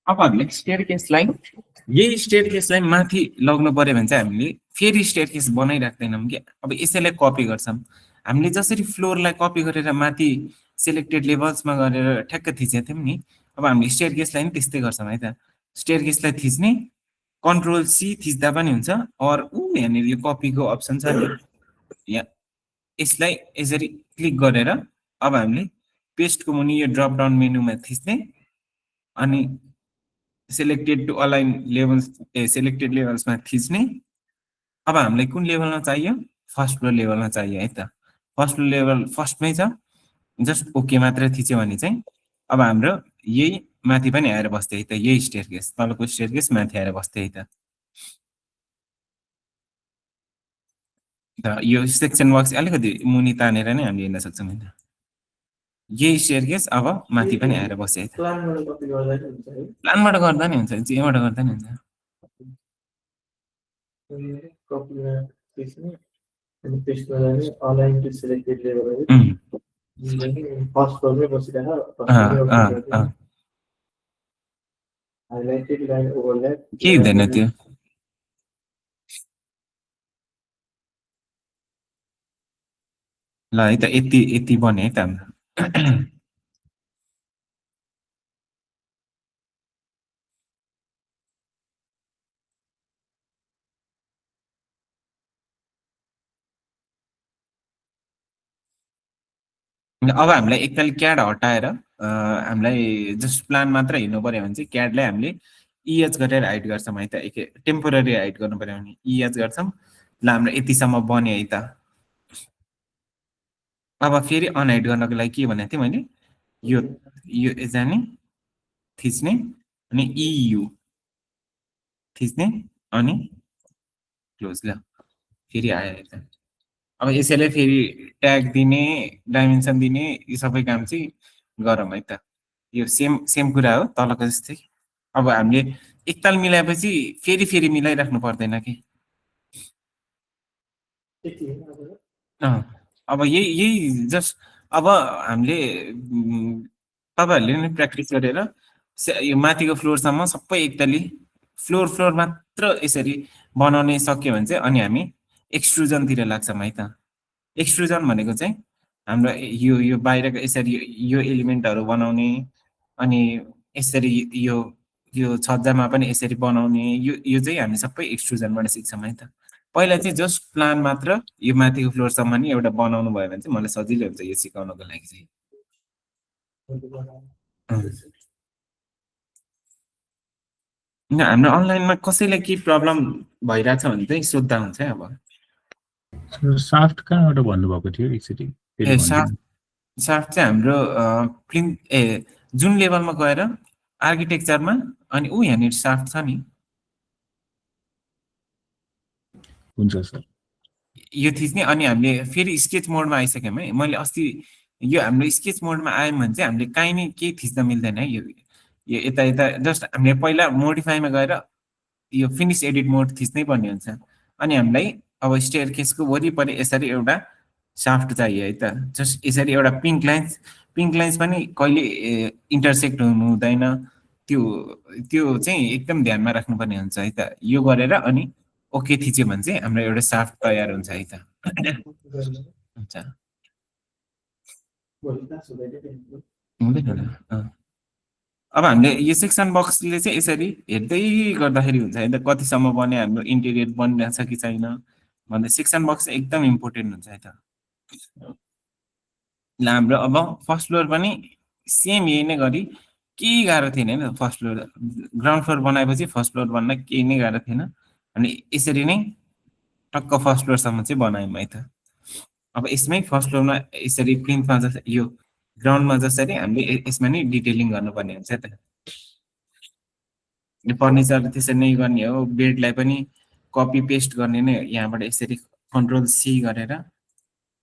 अब हामीले स्टेयर केसलाई यही स्टेयर केसलाई माथि लग्नु पर्यो भने चाहिँ हामीले फेरि स्टेयर केस बनाइराख्दैनौँ कि अब यसैलाई कपी गर्छौँ हामीले जसरी फ्लोरलाई कपी गरेर माथि सेलेक्टेड लेभल्समा गरेर ठ्याक्क थिचेको थियौँ नि अब हामीले स्टेयर केसलाई पनि त्यस्तै गर्छौँ है त स्टेयर केसलाई थिच्ने कन्ट्रोल सी थिच्दा पनि हुन्छ अर यहाँनिर यो कपीको अप्सन छ नि यहाँ यसलाई यसरी क्लिक गरेर अब हामीले पेस्टको मुनि यो ड्रप डाउन मेनुमा थिच्ने अनि selected to align levels selected लेभल्समा थिच्ने अब हामीलाई कुन लेभलमा चाहियो फर्स्ट फ्लोर लेभलमा चाहियो है त फर्स्ट फ्लोर लेभल फर्स्टमै छ जस्ट ओके मात्र थिच्यो भने चाहिँ अब हाम्रो यही माथि पनि आएर बस्थ्यो है त यही स्टेयर केस तलको स्टेयर केस माथि आएर बस्थ्यो है त यो सेक्सन बक्स अलिकति मुनि तानेर नै हामीले हेर्न सक्छौँ है त यही स्टेयर केस अब माथि पनि आएर बस्यो है त प्लानबाट गर्दा नि हुन्छ जेबाट गर्दा नि हुन्छ कपीमा थिच्ने अनि पेस्टमा जाने align to selected level first फ्लोरमै बसिरहेको हाइलाइटेड लाइन ओभरल्याप के हुँदैन त्यो ल है त यति बन्यो है त हाम्रो अब हामीलाई एकताल क्याड हटाएर हामीलाई जस्ट प्लान मात्र हिँड्नु पर्यो भने चाहिँ क्याडलाई हामीले इएच गरेर हाइड गर्छौँ है त टेम्पोररी हाइड गर्नु पर्यो भने इएच गर्छौँ ल हाम्रो यतिसम्म बन्यो है त अब फेरि अनहाइड गर्नको लागि के भनेको थिएँ मैले यो जाने थिच्ने अनि इयु थिच्ने अनि क्लोज ल फेरि आयो अब यसैले फेरि ट्याग दिने डाइमेन्सन दिने यो सबै काम चाहिँ गरौँ है त। यो सेम सेम कुरा हो तलको जस्तै। अब हामीले एकताल मिलाएपछि फेरि फेरि मिलाइराख्नु पर्दैन कि। त्यति हो अब। अब यही जस्ट अब हामीले तपाईँहरूले नै प्र्याक्टिस गरेर यो माथिको फ्लोरसम्म सबै एकताली फ्लोर मात्र यसरी बनाउन सक्यो भने चाहिँ अनि हामी एक्सट्रुजनतिर लाग्छौँ है त। एक्सट्रुजन भनेको चाहिँ हाम्रो यो बाहिरको यसरी यो एलिमेन्टहरू बनाउने अनि यसरी यो यो छज्जामा पनि यसरी बनाउने यो चाहिँ हामी सबै एक्सट्रुजनबाट सिक्छौँ है त। पहिला चाहिँ जस्ट प्लान मात्र यो माथिको फ्लोरसम्म नि एउटा बनाउनु भयो भने चाहिँ मलाई सजिलो हुन्छ यो सिकाउनको लागि चाहिँ। हाम्रो अनलाइनमा कसैलाई के प्रब्लम भइरहेछ भने चाहिँ सोद्धा हुन्छ है। अब साफ्ट कहाँबाट भन्नुभएको थियो एकचोटि? साफ्ट चाहिँ हाम्रो जुन लेभलमा गएर आर्किटेक्चरमा अनि यहाँनिर साफ्ट छ नि। हुन्छ सर। यो थिच्ने अनि हामीले फेरि स्केच मोडमा आइसक्यौँ है। मैले अस्ति यो हाम्रो स्केच मोडमा आयौँ भने चाहिँ हामीले काहीँ नै केही थिच्न मिल्दैन है। यो यता यता जस्ट हामीले पहिला मोडिफाईमा गएर यो फिनिस एडिट मोड थिच्नै पर्ने हुन्छ। अनि हामीलाई अब स्टेयर केसको वरिपरि यसरी एउटा साफ्ट चाहियो है त। जस्ट यसरी एउटा पिङ्क लाइन्स पनि कहिले इन्टरसेक्ट हुनु हुँदैन। त्यो चाहिँ एकदम ध्यानमा राख्नुपर्ने हुन्छ है त। यो गरेर अनि ओके थिच्यो भने चाहिँ हाम्रो एउटा साफ्ट तयार हुन्छ है त। हुन्छ हुँदैन। अब हामीले यो सेक्सन बक्सले चाहिँ यसरी हेर्दै गर्दाखेरि हुन्छ है त कतिसम्म बन्यो हाम्रो इन्टेरियर बनिरहेछ कि छैन भन्दा सेक्सन बक्स एकदम इम्पोर्टेन्ट हुन्छ है त। ल हाम्रो अब फर्स्ट फ्लोर पनि सेम यही नै गरी केही गाह्रो थिएन होइन। फर्स्ट फ्लोर ग्राउन्ड फ्लोर बनाएपछि फर्स्ट फ्लोर बन्न केही नै गाह्रो थिएन। अनि यसरी नै टक्क फर्स्ट फ्लोरसम्म चाहिँ बनायौँ है त। अब यसमै फर्स्ट फ्लोरमा यसरी प्रिन्टमा जसरी यो ग्राउन्डमा जसरी हामीले यसमा नै डिटेलिङ गर्नुपर्ने हुन्छ त। फर्निचर त्यसरी नै गर्ने हो। बेडलाई पनि कपी पेस्ट गर्ने नै यहाँबाट यसरी कन्ट्रोल सी गरेर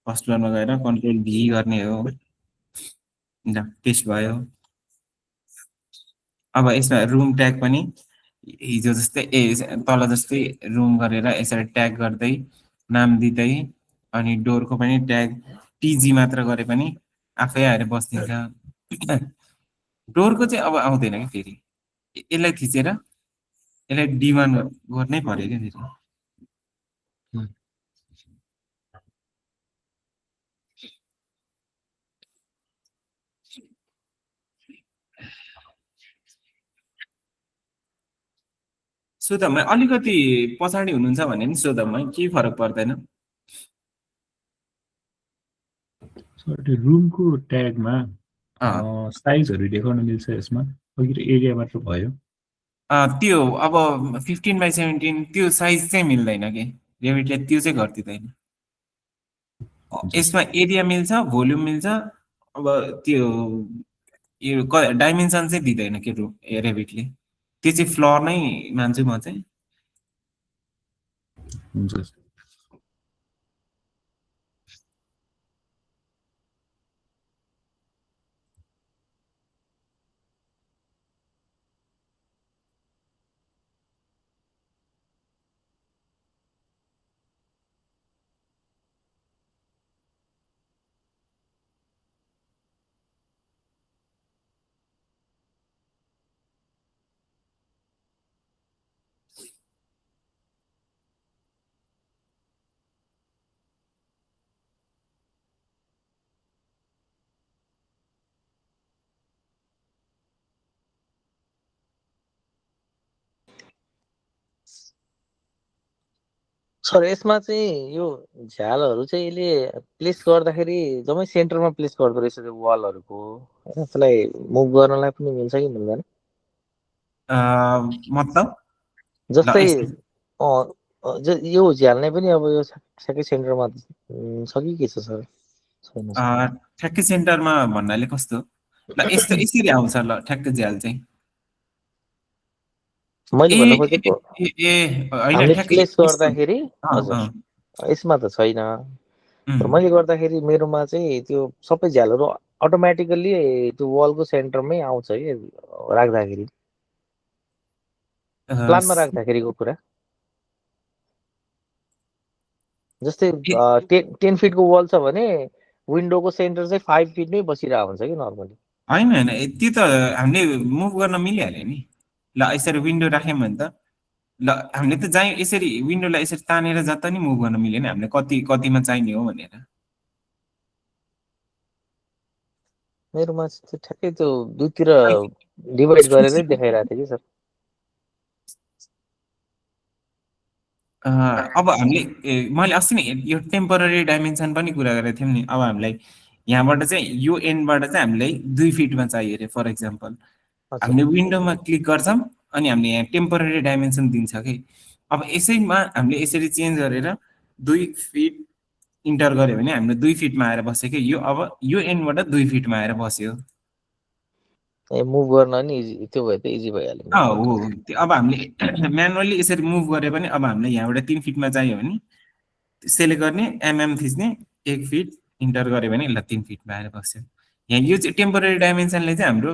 फर्स्ट फ्लोरमा गएर कन्ट्रोल भी गर्ने हो। ल पेस्ट भयो। अब यसमा रुम ट्याग पनि हिजो जस्तै तल जस्तै रुम गरेर यसरी ट्याग गर्दै नाम दिँदै अनि डोरको पनि ट्याग टिजी मात्र गरे पनि आफै आएर बस्दिन्छ। डोरको चाहिँ अब आउँदैन कि फेरि यसलाई थिचेर यसलाई D1 गर्नै पर्यो क्या फेरि। सोधमा अलिकति पछाडि हुनुहुन्छ भने नि सोधमा केही फरक पर्दैन। रुमको ट्यागमा साइजहरू देखाउन मिल्छ यसमा? अघि त एरिया मात्र भयो। त्यो अब 15x17 त्यो साइज चाहिँ मिल्दैन कि रेभिटले त्यो चाहिँ गरिदिँदैन। यसमा एरिया मिल्छ भोल्युम मिल्छ। अब त्यो डाइमेन्सन चाहिँ दिँदैन कि रेभिटले। त्यो चाहिँ फ्लोर नै मान्छु म चाहिँ। हुन्छ। सर यसमा चाहिँ यो झ्यालहरू चाहिँ यसले प्लेस गर्दाखेरि जम्मै सेन्टरमा प्लेस गर्दो रहेछ त्यो वालहरूको। यसलाई मुभ गर्नलाई पनि मिल्छ कि मिल्दैन? मतलब जस्तै यो झ्याल नै पनि अब यो ठ्याक्कै सेन्टरमा छ कि के छ सर? ठ्याक्कै सेन्टरमा भन्नाले कस्तो? ल यस्तो यसरी आउँछ ल ठ्याक्कै झ्याल चाहिँ। मैले भन्न खोजेको होइन प्लेस गर्दाखेरि हजुर यसमा त छैन। तर मैले गर्दाखेरि मेरोमा चाहिँ त्यो सबै झ्यालहरू अटोमेटिकल्ली त्यो वलको सेन्टरमै आउँछ कि राख्दाखेरि, प्लानमा राख्दाखेरिको कुरा। जस्तै 10 फिटको वल छ भने विन्डोको सेन्टर चाहिँ 5 फिटमै बसिरहेको हुन्छ कि नर्मली। होइन त्यो त हामीले मुभ गर्न मिलिहाल्यो नि। ल यसरी विन्डो राख्यौँ भने त ल हामीले त जहीँ यसरी विन्डोलाई यसरी तानेर जता नि मुभ गर्न मिल्यो नि, हामीले कतिमा चाहिने हो भनेर। मेरोमा चाहिँ ठ्याक्कै त्यो दुईतिर डिभाइड गरेरै देखाइरहेको थियो कि सर। अब हामीले मैले अस्ति नै यो टेम्पोररी डाइमेन्सन पनि कुरा गरेको थियौँ नि। अब हामीलाई यहाँबाट चाहिँ यो एन्डबाट चाहिँ हामीलाई 2 फिटमा चाहियो अरे फर इक्जाम्पल। हामीले विन्डोमा क्लिक गर्छौँ अनि हामीले यहाँ टेम्पोररी डाइमेन्सन दिन्छ कि। अब यसैमा हामीले यसरी चेन्ज गरेर 2 फिट इन्टर गऱ्यो भने हामीले 2 फिटमा आएर बस्यो कि यो। अब यो एन्डबाट 2 फिटमा आएर बस्यो। मुभ गर्न नि त्यो भए त इजी भइहाल्यो। हो अब हामीले म्यानुअली यसरी मुभ गरे पनि अब हामीले यहाँबाट 3 फिटमा चाहियो भने सेलेक्ट गर्ने, एमएम थिच्ने, 1 फिट इन्टर गऱ्यो भने ल 3 फिटमा आएर बस्यो। यहाँ यो चाहिँ टेम्पोररी डाइमेन्सनले चाहिँ हाम्रो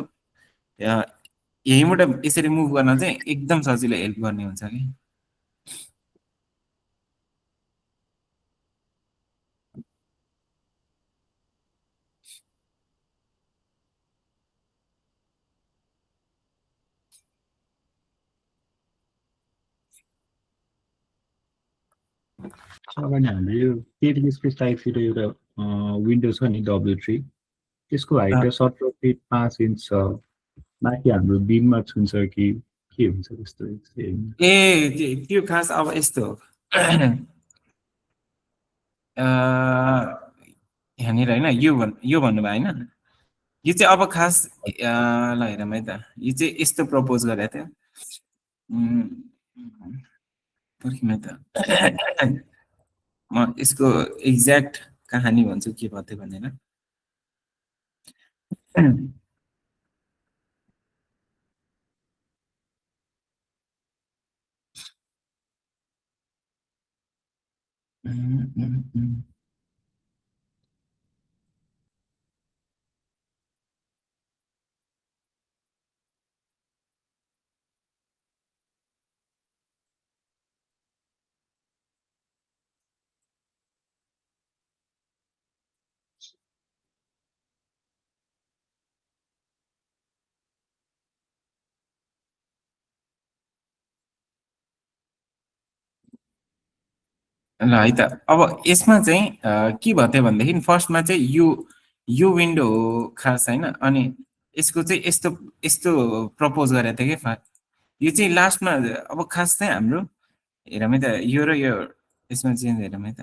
यहीँबाट यसरी मुभ गर्न चाहिँ एकदम सजिलो हेल्प गर्ने हुन्छ कि। अनि हामीले यो 13 स्पेस टाइपतिर एउटा विन्डो छ नि W3, त्यसको हाइट 17 फिट 5 इन्च छ। माथि हाम्रो बिममा छुन्छ कि के हुन्छ त्यस्तो? त्यो खास अब यस्तो हो यहाँनिर होइन, यो भन्नुभयो होइन। यो चाहिँ अब खास ल हेरौँ है त, यो चाहिँ यस्तो प्रपोज गरेको थियो पर्खिनु त, म यसको एक्ज्याक्ट कहानी भन्छु के भयो भनेर। ल है त, अब यसमा चाहिँ के भयो भनेदेखि फर्स्टमा चाहिँ यो विन्डो हो खास होइन। अनि यसको चाहिँ यस्तो यस्तो प्रपोज गरेको थियो कि यो चाहिँ लास्टमा अब खास चाहिँ हाम्रो हेरौँ है त, यो र यो यसमा चेन्ज हेरौँ है त।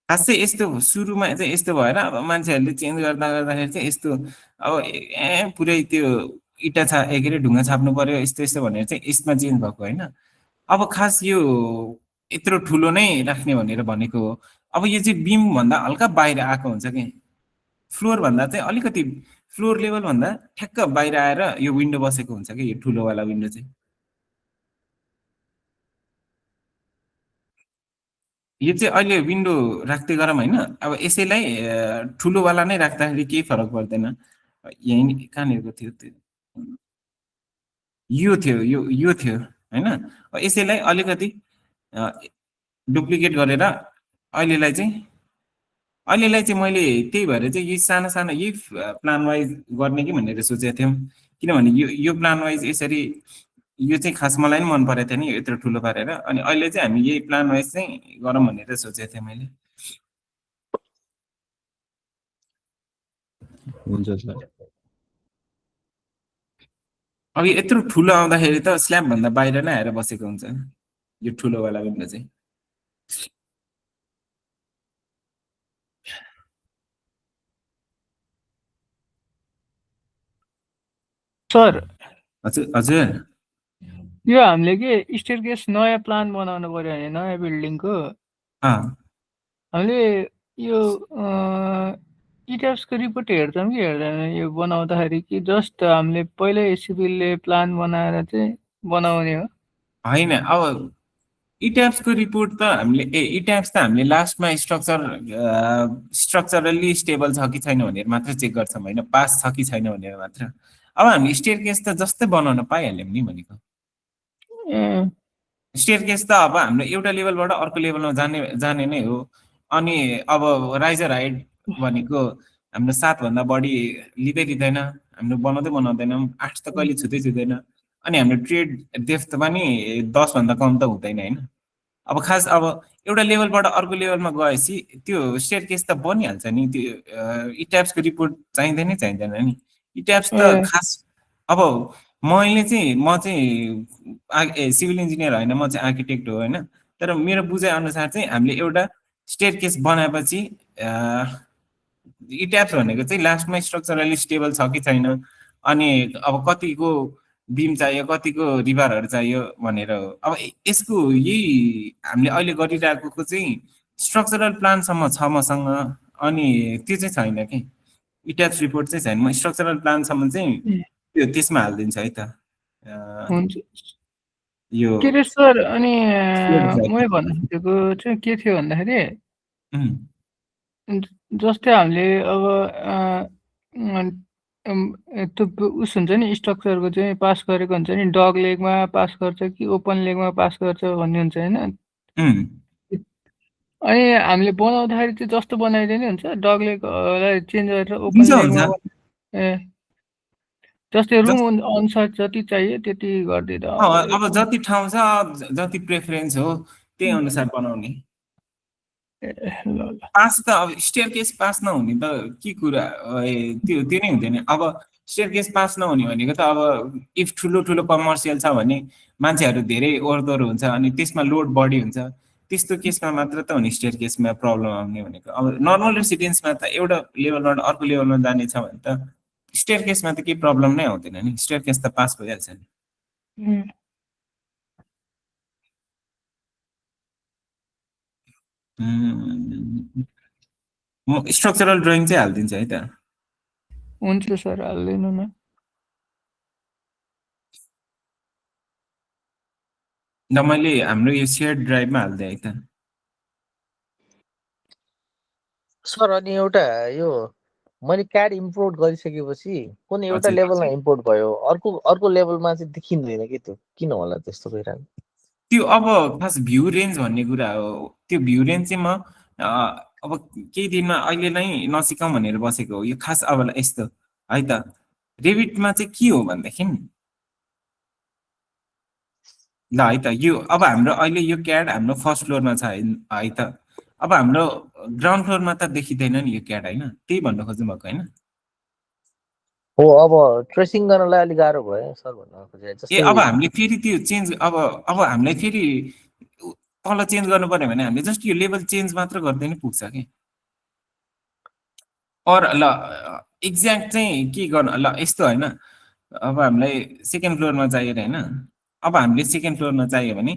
खास चाहिँ यस्तो सुरुमा चाहिँ यस्तो भएर अब मान्छेहरूले चेन्ज गर्दाखेरि चाहिँ यस्तो अब पुरै त्यो इँटा के अरे ढुङ्गा छाप्नु पर्यो यस्तो यस्तो भनेर चाहिँ यसमा चेन्ज भएको होइन। अब खास यो यत्रो ठुलो नै राख्ने भनेर भनेको हो। अब यो चाहिँ बिम भन्दा हल्का बाहिर आएको हुन्छ कि, फ्लोर भन्दा चाहिँ अलिकति फ्लोर लेभल भन्दा ठ्याक्क बाहिर आएर यो विन्डो बसेको हुन्छ कि, यो ठुलोवाला विन्डो चाहिँ। यो चाहिँ अहिले विन्डो राख्दै गरौँ होइन। अब यसैलाई ठुलोवाला नै राख्दाखेरि केही फरक पर्दैन। यहीँ कहाँनिरको थियो त्यो, यो थियो यो थियो होइन। यसैलाई अलिकति डुप्लिकेट गरेर अहिलेलाई चाहिँ मैले त्यही भएर चाहिँ यही सानो सानो यही प्लान वाइज गर्ने कि भनेर सोचेको थियौँ। किनभने यो प्लान वाइज यसरी यो चाहिँ खास मलाई पनि मन परेको थियो नि यत्रो ठुलो पारेर। अनि अहिले चाहिँ हामी यही प्लान वाइज चाहिँ गरौँ भनेर सोचेको थिएँ मैले। हुन्छ सर। अब यत्रो ठुलो आउँदाखेरि त स्ल्याब भन्दा बाहिर नै आएर बसेको हुन्छ यो ठुलोवाला विन्डो चाहिँ। सर हजुर यो हामीले के स्टेयरकेस नयाँ प्लान बनाउनु पर्यो भने नयाँ बिल्डिङको हामीले यो इटाप्सको रिपोर्ट हेर्छौँ कि हेर्दैन यो बनाउँदाखेरि, कि जस्ट हामीले पहिल्यै सिभिलले प्लान बनाएर चाहिँ बनाउने हो? होइन अब इट्याप्सको रिपोर्ट त हामीले इट्याप्स त हामीले लास्टमा स्ट्रक्चरली स्टेबल छ कि छैन भनेर मात्र चेक गर्छौँ होइन, पास छ कि छैन भनेर मात्र। अब हामीले स्टेयर केस त जस्तै बनाउन पाइहाल्यौँ नि भनेको। स्टेयर केस त अब हाम्रो एउटा लेभलबाट अर्को लेभलमा जाने नै हो। अनि अब राइजर हाइट भनेको हाम्रो 7 भन्दा बढी लिँदैन, हाम्रो बनाउँदैनौँ, 8 त कहिले छुँदैन। अनि हाम्रो ट्रेड डेप्थ पनि 10 भन्दा कम त हुँदैन होइन। अब खास अब एउटा लेभलबाट अर्को लेभलमा गएपछि त्यो स्टेयर केस त बनिहाल्छ नि, त्यो इट्याप्सको रिपोर्ट चाहिँदैन नि। इट्याप्स त खास अब म चाहिँ सिभिल इन्जिनियर होइन, म चाहिँ आर्किटेक्ट हो होइन। तर मेरो बुझाइ अनुसार चाहिँ हामीले एउटा स्टेयर केस बनाएपछि इट्याप्स भनेको चाहिँ लास्टमा स्ट्रक्चरली स्टेबल छ कि छैन, अनि अब कतिको बिम चाहियो, कतिको रिबारहरू चाहियो भनेर हो। अब यसको यही हामीले अहिले गरिरहेको चाहिँ स्ट्रक्चरल प्लानसम्म छ मसँग, अनि त्यो चाहिँ छैन कि इट्याप्स रिपोर्ट चाहिँ छैन। म स्ट्रक्चरल प्लानसम्म चाहिँ त्यो त्यसमा हालिदिन्छु है त। हुन्छ यो के रे सर, अनि मैले भन्नु खोजेको चाहिँ के थियो भन्दाखेरि जस्तै हामीले अब त्यो उस हुन्छ नि स्ट्रक्चरको चाहिँ पास गरेको हुन्छ नि, डग लेगमा पास गर्छ कि ओपन लेगमा पास गर्छ भन्ने हुन्छ होइन। अनि हामीले बनाउँदाखेरि चाहिँ जस्तो बनाइदिने हुन्छ, डग लेगलाई चेन्ज गरेर ओपन लेगमा जस्तै रुम अनुसार जति चाहियो त्यति गरिदिँदा अब जति ठाउँ छ, जति प्रेफरेन्स हो त्यही अनुसार बनाउने। पास त अब स्टेयर केस पास नहुने त के कुरा, त्यो नै हुँदैन। अब स्टेयर केस पास नहुने भनेको त अब इफ ठुलो कमर्सियल छ भने मान्छेहरू धेरै ओहोरदोहोर हुन्छ अनि त्यसमा लोड बढी हुन्छ, त्यस्तो केसमा मात्र त हुने स्टेयर केसमा प्रब्लम आउने भनेको। अब नर्मल रेसिडेन्समा त एउटा लेभलबाट अर्को लेभलमा जाने छ भने त स्टेयर केसमा त केही प्रब्लम नै आउँदैन नि, स्टेयर केस त पास भइहाल्छ नि। म स्ट्रक्चरल ड्रइङ चाहिँ हालिदिन्छु है त। हुन्छ सर, हालिदिनु न। मैले हाम्रो यो सेयर ड्राइभमा हालिदिएँ है त सर। अनि एउटा यो मैले क्याड इम्पोर्ट गरिसकेपछि कुन एउटा लेभलमा इम्पोर्ट भयो, अर्को लेभलमा चाहिँ देखिँदैन कि, त्यो किन होला त्यस्तो भइरहेको? त्यो अब खास भ्यू रेन्ज भन्ने कुरा हो। त्यो भ्यू रेन्ज चाहिँ म अब केही दिनमा अहिले नै नसिकाउँ भनेर बसेको हो। यो खास अब यस्तो है त, रेभिटमा चाहिँ के हो भनेदेखि ल है त, यो अब हाम्रो अहिले यो क्याड हाम्रो फर्स्ट फ्लोरमा छ है त। अब हाम्रो ग्राउन्ड फ्लोरमा त देखिँदैन नि यो क्याड होइन, त्यही भन्न खोज्नु भएको होइन? हो, अब ट्रेसिङ गर्नलाई अलिक गाह्रो भयो सर भन्न खोजेको। अब हामीले फेरि त्यो चेन्ज अब हामीलाई फेरि तल चेन्ज गर्नु पर्यो भने हामीले जस्ट यो लेभल चेन्ज मात्र गर्दै नै पुग्छ कि। ल एक्ज्याक्ट चाहिँ के गर्नु, ल यस्तो होइन, अब हामीलाई सेकेन्ड फ्लोरमा चाहियो होइन। अब हामीले सेकेन्ड फ्लोरमा चाहियो भने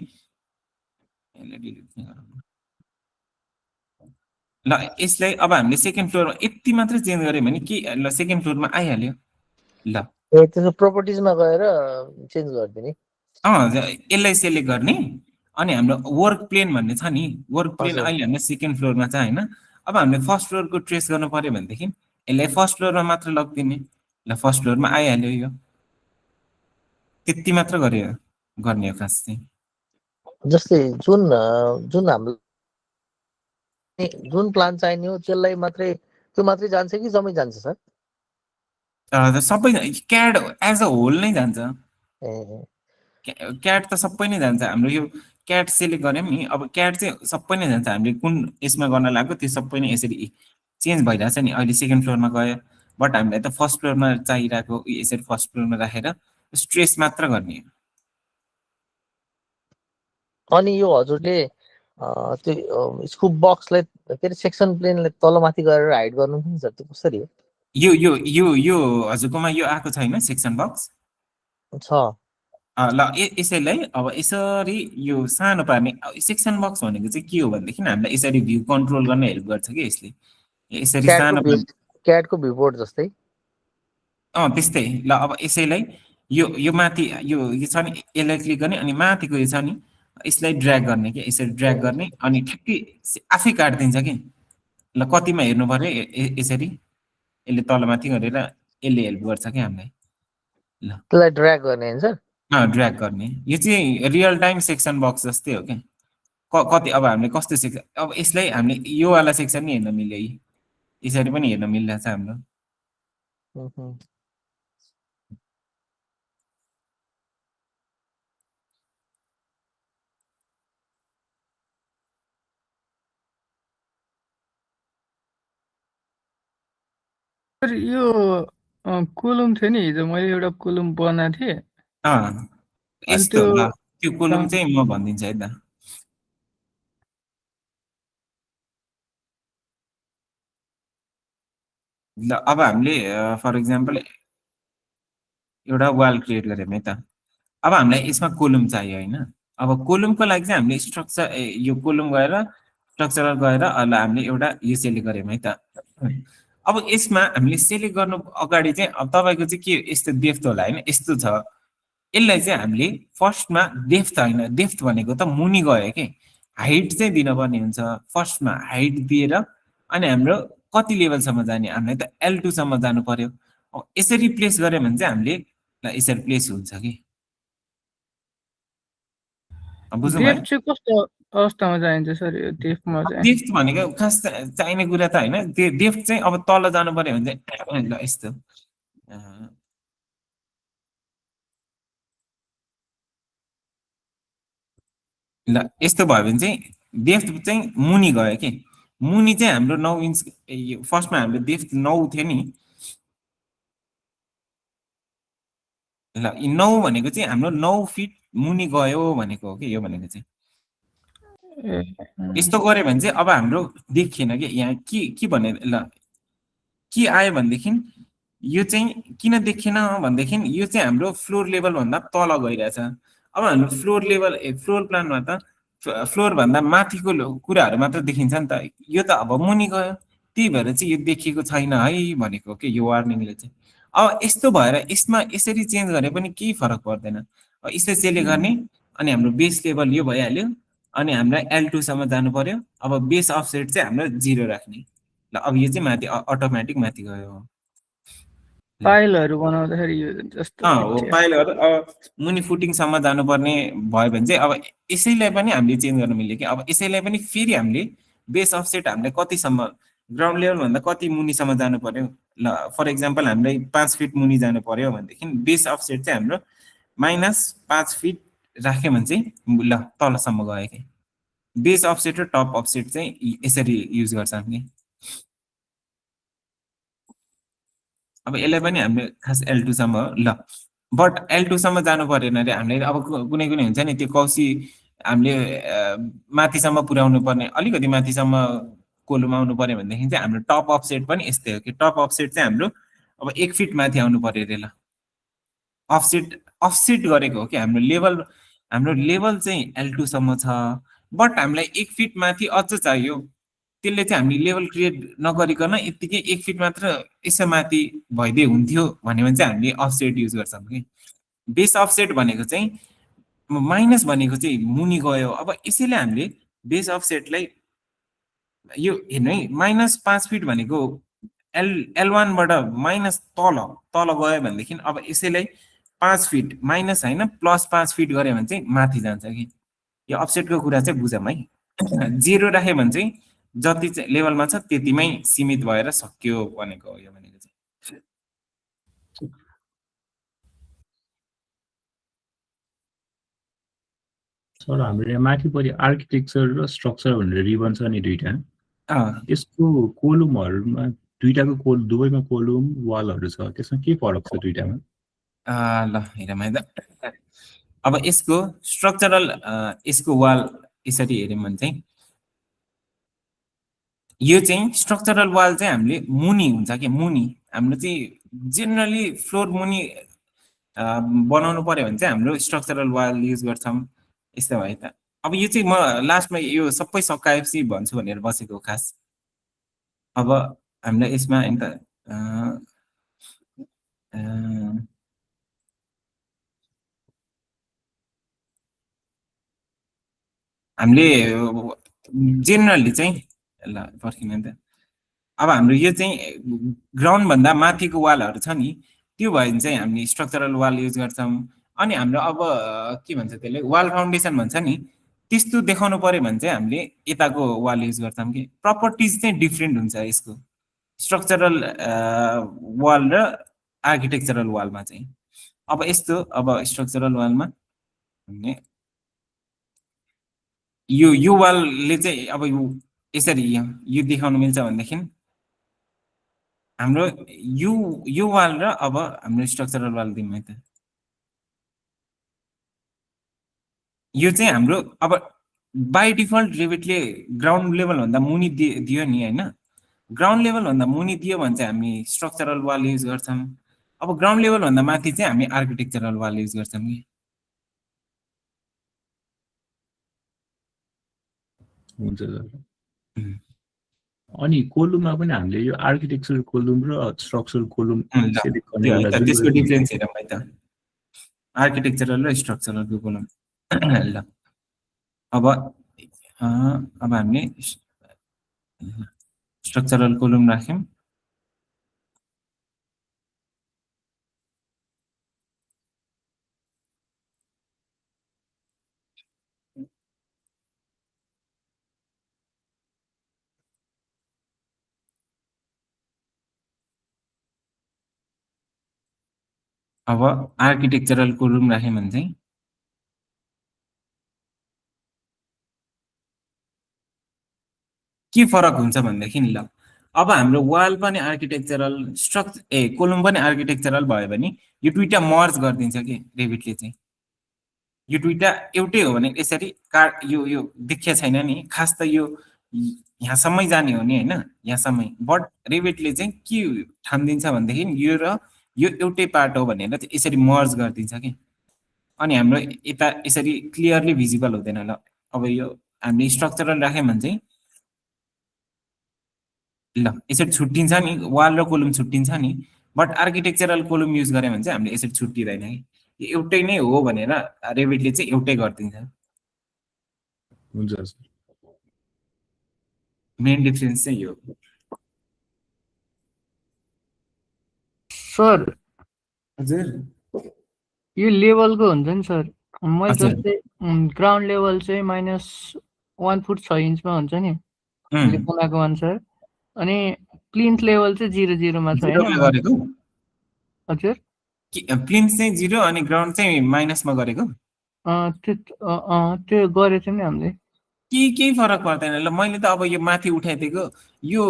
ल यसलाई अब हामीले सेकेन्ड फ्लोरमा यति मात्र चेन्ज गर्यो भने के, ल सेकेन्ड फ्लोरमा आइहाल्यो। ल त्यसको प्रोपर्टिजमा गएर चेन्ज गरिदिने, यसलाई सेलेक्ट गर्ने। अनि हाम्रो वर्क प्लेन भन्ने छ नि, वर्क प्लेन अहिले हाम्रो सेकेन्ड फ्लोरमा छ होइन। अब हामीले फर्स्ट फ्लोरको ट्रेस गर्नु पर्यो भनेदेखि यसलाई फर्स्ट फ्लोरमा मात्र लगिदिने। ल फर्स्ट फ्लोरमा आइहाल्यो, यो त्यति मात्र गर्ने हो खास चाहिँ। जस्तै जुन हाम्रो जुन प्लान चाहिने हो त्यसलाई मात्रै, त्यो मात्रै जान्छ कि जम्मै जान्छ सर? सबै क्याड एज अ होल नै जान्छ। क्याड त सबै नै जान्छ हाम्रो। यो क्याड सेलेक्ट गऱ्यौँ नि, अब क्याड चाहिँ सबै नै जान्छ। हामीले कुन यसमा गर्न लाग्यो त्यो सबै नै यसरी चेन्ज भइरहेछ नि। अहिले सेकेन्ड फ्लोरमा गयो, बट हामीलाई त फर्स्ट फ्लोरमा चाहिरहेको, यसरी फर्स्ट फ्लोरमा राखेर स्ट्रेस मात्र गर्ने। अनि यो हजुरले त्यो स्कुप बक्सलाई के अरे सेक्सन प्लेनलाई तलमाथि गरेर हाइड गर्नुहुन्छ त्यो कसरी हो? यो हजुरकोमा यो आएको छैन सेक्सन बक्स छ? ल यसैलाई अब यसरी यो सानो पार्ने। सेक्सन बक्स भनेको चाहिँ के हो भनेदेखि हामीलाई यसरी भ्यू कन्ट्रोल गर्न हेल्प गर्छ कि यसले, यसरी सानो क्याडको भ्यूबोर्ड जस्तै। त्यस्तै। ल अब यसैलाई यो माथि यो छ नि यसलाई क्लिक गर्ने अनि माथिको यो छ नि यसलाई ड्र्याग गर्ने के यसरी ड्र्याग गर्ने अनि ठ्याक्कै आफै काट्दिन्छ कि ल कतिमा हेर्नु पर्यो यसरी यसले तलमाथि गरेर यसले हेल्प गर्छ कि हामीलाई ल त्यसलाई ड्र्याग गर्ने हुन्छ ड्र्याग गर्ने यो चाहिँ रियल टाइम सेक्सन बक्स जस्तै हो क्या कति अब हामीले कस्तो सेक्सन अब यसलाई हामीले यो वाला सेक्सन नि हेर्न मिल्यो है यसरी पनि हेर्न मिलिरहेछ हाम्रो सर यो कोलम थियो नि हिजो मैले एउटा कोलम बनाएको थिएँ यस्तो ल त्यो कोलम चाहिँ म भनिदिन्छु है त ल अब हामीले फर इक्जाम्पल एउटा वाल क्रिएट गऱ्यौँ है त अब हामीलाई यसमा कोलम चाहियो होइन अब कोलमको लागि चाहिँ हामीले स्ट्रक्चर यो कोलम गएर स्ट्रक्चरल गएर ल हामीले एउटा यो सेलेक्ट गऱ्यौँ है त अब यसमा हामीले सेलेक्ट गर्नु अगाडि चाहिँ अब तपाईँको चाहिँ के यस्तो डेप्थ होला होइन यस्तो छ यसलाई चाहिँ हामीले फर्स्टमा डेप्थ होइन डेप्थ भनेको त मुनि गयो कि हाइट चाहिँ दिनुपर्ने हुन्छ फर्स्टमा हाइट दिएर अनि हाम्रो कति लेभलसम्म जाने हामीलाई त L2 सम्म जानु पर्यो अब यसरी प्लेस गऱ्यो भने चाहिँ हामीले यसरी प्लेस हुन्छ कि बुझ्नु भयो डेप्थ चाहिँ कस्तो अवस्थामा चाहिन्छ सर यो डेप्थमा चाहिँ डेप्थ भनेको खास चाहिने कुरा त होइन डेप्थ चाहिँ अब तल जानु पर्यो भने चाहिँ ल यस्तो ल यस्तो भयो भने चाहिँ डेप्थ चाहिँ मुनि गयो कि मुनि चाहिँ हाम्रो 9 इन्च फर्स्टमा हाम्रो डेप्थ 9 थियो नि ल 9 भनेको चाहिँ हाम्रो 9 फिट मुनि गयो भनेको हो कि यो भनेको चाहिँ यस्तो गऱ्यो भने चाहिँ अब हाम्रो देखिएन कि यहाँ के भने ल के आयो भनेदेखि यो चाहिँ किन देखिएन भनेदेखि यो चाहिँ हाम्रो फ्लोर लेभल भन्दा तल गइरहेछ अब हाम्रो फ्लोर लेभल फ्लोर प्लानमा त फ्लोर भन्दा माथिको कुराहरू मात्र देखिन्छ नि त यो त अब मुनि गयो त्यही भएर चाहिँ यो देखिएको छैन है भनेको के यो वार्निङले चाहिँ अब यस्तो भएर यसमा यसरी चेन्ज गरे पनि केही फरक पर्दैन अब यसरी सेलेक्ट गर्ने अनि हाम्रो बेस लेभल यो भइहाल्यो अनि हामीलाई L2 सम्म जानु पर्यो अब बेस अफसेट चाहिँ हाम्रो 0 राख्ने ल अब यो चाहिँ माथि अटोमेटिक माथि गयो पाइलहरू बनाउँदाखेरि यो जस्तो हो पाइलहरू मुनि फुटिङसम्म जानुपर्ने भयो भने चाहिँ अब यसैलाई पनि हामीले चेन्ज गर्न मिल्यो कि अब यसैलाई पनि फेरि हामीले बेस अफसेट हामीले कतिसम्म ग्राउन्ड लेभलभन्दा कति मुनिसम्म जानु पर्यो ल फर इक्जाम्पल हामीलाई 5 फिट मुनि जानु पर्यो भनेदेखि बेस अफसेट चाहिँ हाम्रो -5 फिट राख्यो भने चाहिँ ल तलसम्म गयो कि बेस अफसेट र टप अफसेट चाहिँ यसरी युज गर्छ हामीले अब यसलाई पनि हामीले खास L2 सम्म ल बट L2 सम्म जानु परेन अरे हामीले अब कुनै कुनै हुन्छ नि त्यो कौसी हामीले माथिसम्म पुर्याउनु पर्ने अलिकति माथिसम्म कोलम आउनु पर्यो भनेदेखि चाहिँ हाम्रो टप अफसेट पनि यस्तै हो कि टप अफसेट चाहिँ हाम्रो अब 1 फिट माथि आउनु पर्यो अरे ल अफसेट गरेको हो कि हाम्रो लेभल चाहिँ L2 सम्म छ बट हामीलाई 1 फिट माथि अझ चाहियो त्यसले चाहिँ हामीले लेभल क्रिएट नगरिकन यतिकै 1 फिट मात्र यसो माथि भइदिए हुन्थ्यो भन्यो भने चाहिँ हामीले अफसेट युज गर्छौँ कि बेस अफसेट भनेको चाहिँ माइनस भनेको चाहिँ मुनि गयो अब यसैले हामीले बेस अफसेटलाई यो हेर्नु है -5 फिट भनेको L1 बाट माइनस तल गयो भनेदेखि अब यसैलाई 5 फिट माइनस होइन +5 फिट गऱ्यो भने चाहिँ माथि जान्छ कि यो अफसेटको कुरा चाहिँ बुझौँ है 0 राख्यो भने चाहिँ जति चाहिँ लेभलमा छ त्यतिमै सीमित भएर सक्यो भनेको हो यो भनेको चाहिँ सर हाम्रो यहाँ माथिपट्टि आर्किटेक्चर र स्ट्रक्चर भनेर रिबन छ नि दुईटा यसको कोलमहरूमा दुईटाको दुवैमा कोलम वालहरू छ त्यसमा के फरक छ दुईटामा ल हेरौँ है त अब यसको स्ट्रक्चरल यसको वाल यसरी हेऱ्यौँ भने चाहिँ यो चाहिँ स्ट्रक्चरल वाल चाहिँ हामीले मुनि हुन्छ कि मुनि हाम्रो चाहिँ जेनरली फ्लोर मुनि बनाउनु पर्यो भने चाहिँ हाम्रो स्ट्रक्चरल वाल युज गर्छौँ यस्तो भयो त अब यो चाहिँ म लास्टमा यो सबै सकाएपछि भन्छु भनेर बसेको खास अब हामीलाई यसमा हामीले जेनरली चाहिँ ल पर्खिनु नि त अब हाम्रो यो चाहिँ ग्राउन्ड भन्दा माथिको वालहरू छ नि त्यो भयो भने चाहिँ हामी स्ट्रक्चरल वाल युज गर्छौँ अनि हाम्रो अब के भन्छ त्यसले वाल फाउन्डेसन भन्छ नि त्यस्तो देखाउनु पर्यो भने चाहिँ हामीले यताको वाल युज गर्छौँ कि प्रपर्टिज चाहिँ डिफ्रेन्ट हुन्छ यसको स्ट्रक्चरल वाल र आर्किटेक्चरल वालमा चाहिँ अब यस्तो अब स्ट्रक्चरल वालमा हामीले यो वालले चाहिँ अब यसरी यो देखाउनु मिल्छ भनेदेखि हाम्रो यो वाल र अब हाम्रो स्ट्रक्चरल वाल दिउँ है त यो चाहिँ हाम्रो अब बाई डिफल्ट रेभिटले ग्राउन्ड लेभल भन्दा मुनि दियो नि हैन ग्राउन्ड लेभल भन्दा मुनि दियो भने चाहिँ हामी स्ट्रक्चरल वाल युज गर्छौँ अब ग्राउन्ड लेभल भन्दा माथि चाहिँ हामी आर्किटेक्चरल वाल युज गर्छौँ कि हुन्छ सर अनि कोलुममा पनि हामीले यो आर्किटेक्चर कोलुम र स्ट्रक्चरल कोलुम सेलेक्ट गर्ने बेला त्यसको डिफरेन्स हेरौँ है त आर्किटेक्चरल र स्ट्रक्चरल कोलुम ल अब हामीले स्ट्रक्चरल कोलुम राख्यौँ अब आर्किटेक्चरल कोलुम राख्यौँ भने चाहिँ के फरक हुन्छ भनेदेखि ल अब हाम्रो वाल पनि आर्किटेक्चरल कोलुम पनि आर्किटेक्चरल भयो भने यो दुईटा मर्ज गरिदिन्छ कि रेभिटले चाहिँ यो दुईटा एउटै हो भने यसरी यो देखिया छैन नि खास त यो यहाँसम्मै जाने हो नि हैन यहाँसम्मै बट रेभिटले चाहिँ के ठान्दिन्छ भनेदेखि यो र यो एउटै पार्ट हो भनेर यसरी मर्ज गरिदिन्छ कि अनि हाम्रो यता यसरी क्लियरली भिजिबल हुँदैन ल अब यो हामीले स्ट्रक्चरल राख्यौँ भने चाहिँ ल यसरी छुट्टिन्छ नि वाल र कोलुम छुट्टिन्छ नि बट आर्किटेक्चरल कोलुम युज गऱ्यो भने चाहिँ हामीले यसरी छुट्टिँदैन कि एउटै नै हो भनेर रेभिटले चाहिँ एउटै गरिदिन्छ हुन्छ सर मेन डिफरेन्स चाहिँ यो सर हजुर यो लेभलको हुन्छ नि सर मैले जस्तै ग्राउन्ड लेभल चाहिँ -1 फुट 6 इन्चमा हुन्छ नि बनाएको अनुसार अनि प्लिन्थ लेभल चाहिँ 0 मा छ गरेको हजुर प्लिन्थ चाहिँ 0 अनि ग्राउन्ड चाहिँ माइनसमा गरेको त्यो गरेको नि हामीले केही फरक पर्दैन ल मैले त अब यो माथि उठाइदिएको यो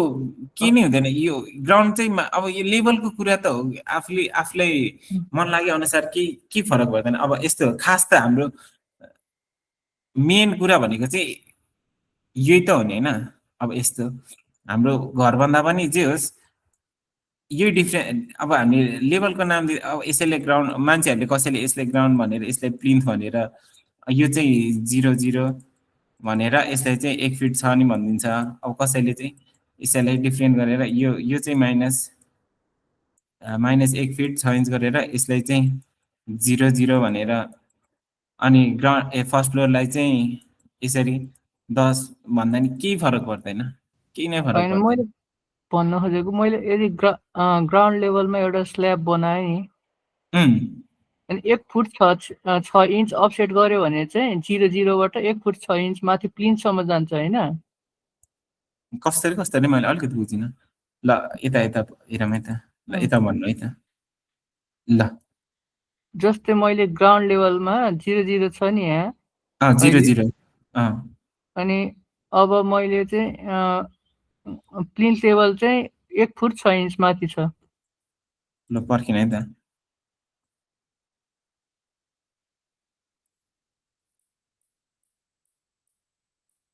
के नै हुँदैन यो ग्राउन्ड चाहिँ अब यो लेभलको कुरा त हो आफूलाई मन लागे अनुसार के फरक पर्दैन अब यस्तो खास त हाम्रो मेन कुरा भनेको चाहिँ यही त हो नि हैन अब यस्तो हाम्रो घर भन्दा पनि जे होस् यो डिफरेन्ट अब हामी लेभलको नाम अब यसैले ग्राउन्ड मान्छेहरूले कसैले यसले ग्राउन्ड भनेर यसले प्लिन्थ भनेर यो चाहिँ 0 भनेर यसलाई चाहिँ 1 फिट छ नि भनिदिन्छ अब कसैले चाहिँ यसैलाई डिफरेन्ट गरेर यो चाहिँ -1 फिट 6 इन्च गरेर यसलाई चाहिँ 0 भनेर अनि ग्राउन्ड फर्स्ट फ्लोरलाई चाहिँ यसरी 10 भन्दा नि केही फरक पर्दैन केही नै फरक पर्दैन मैले भन्न खोजेको मैले यदि ग्राउन्ड लेभलमा एउटा स्ल्याब बनाएँ नि अनि 1 फुट 6 इन्च अफसेट गर्यो भने चाहिँ 0 बाट 1 फुट 6 इन्च माथि प्लिन्थसम्म जान्छ हैन कसरी मैले अलिकति बुझिनँ ल यता हेरौँ है त ल यता भन्नु है त ल जस्तै मैले ग्राउन्ड लेभलमा 0 छ नि यहाँ 0 अनि अब मैले चाहिँ प्लिन्थ लेभल चाहिँ 1 फुट 6 इन्च माथि छ ल पर्खिन है त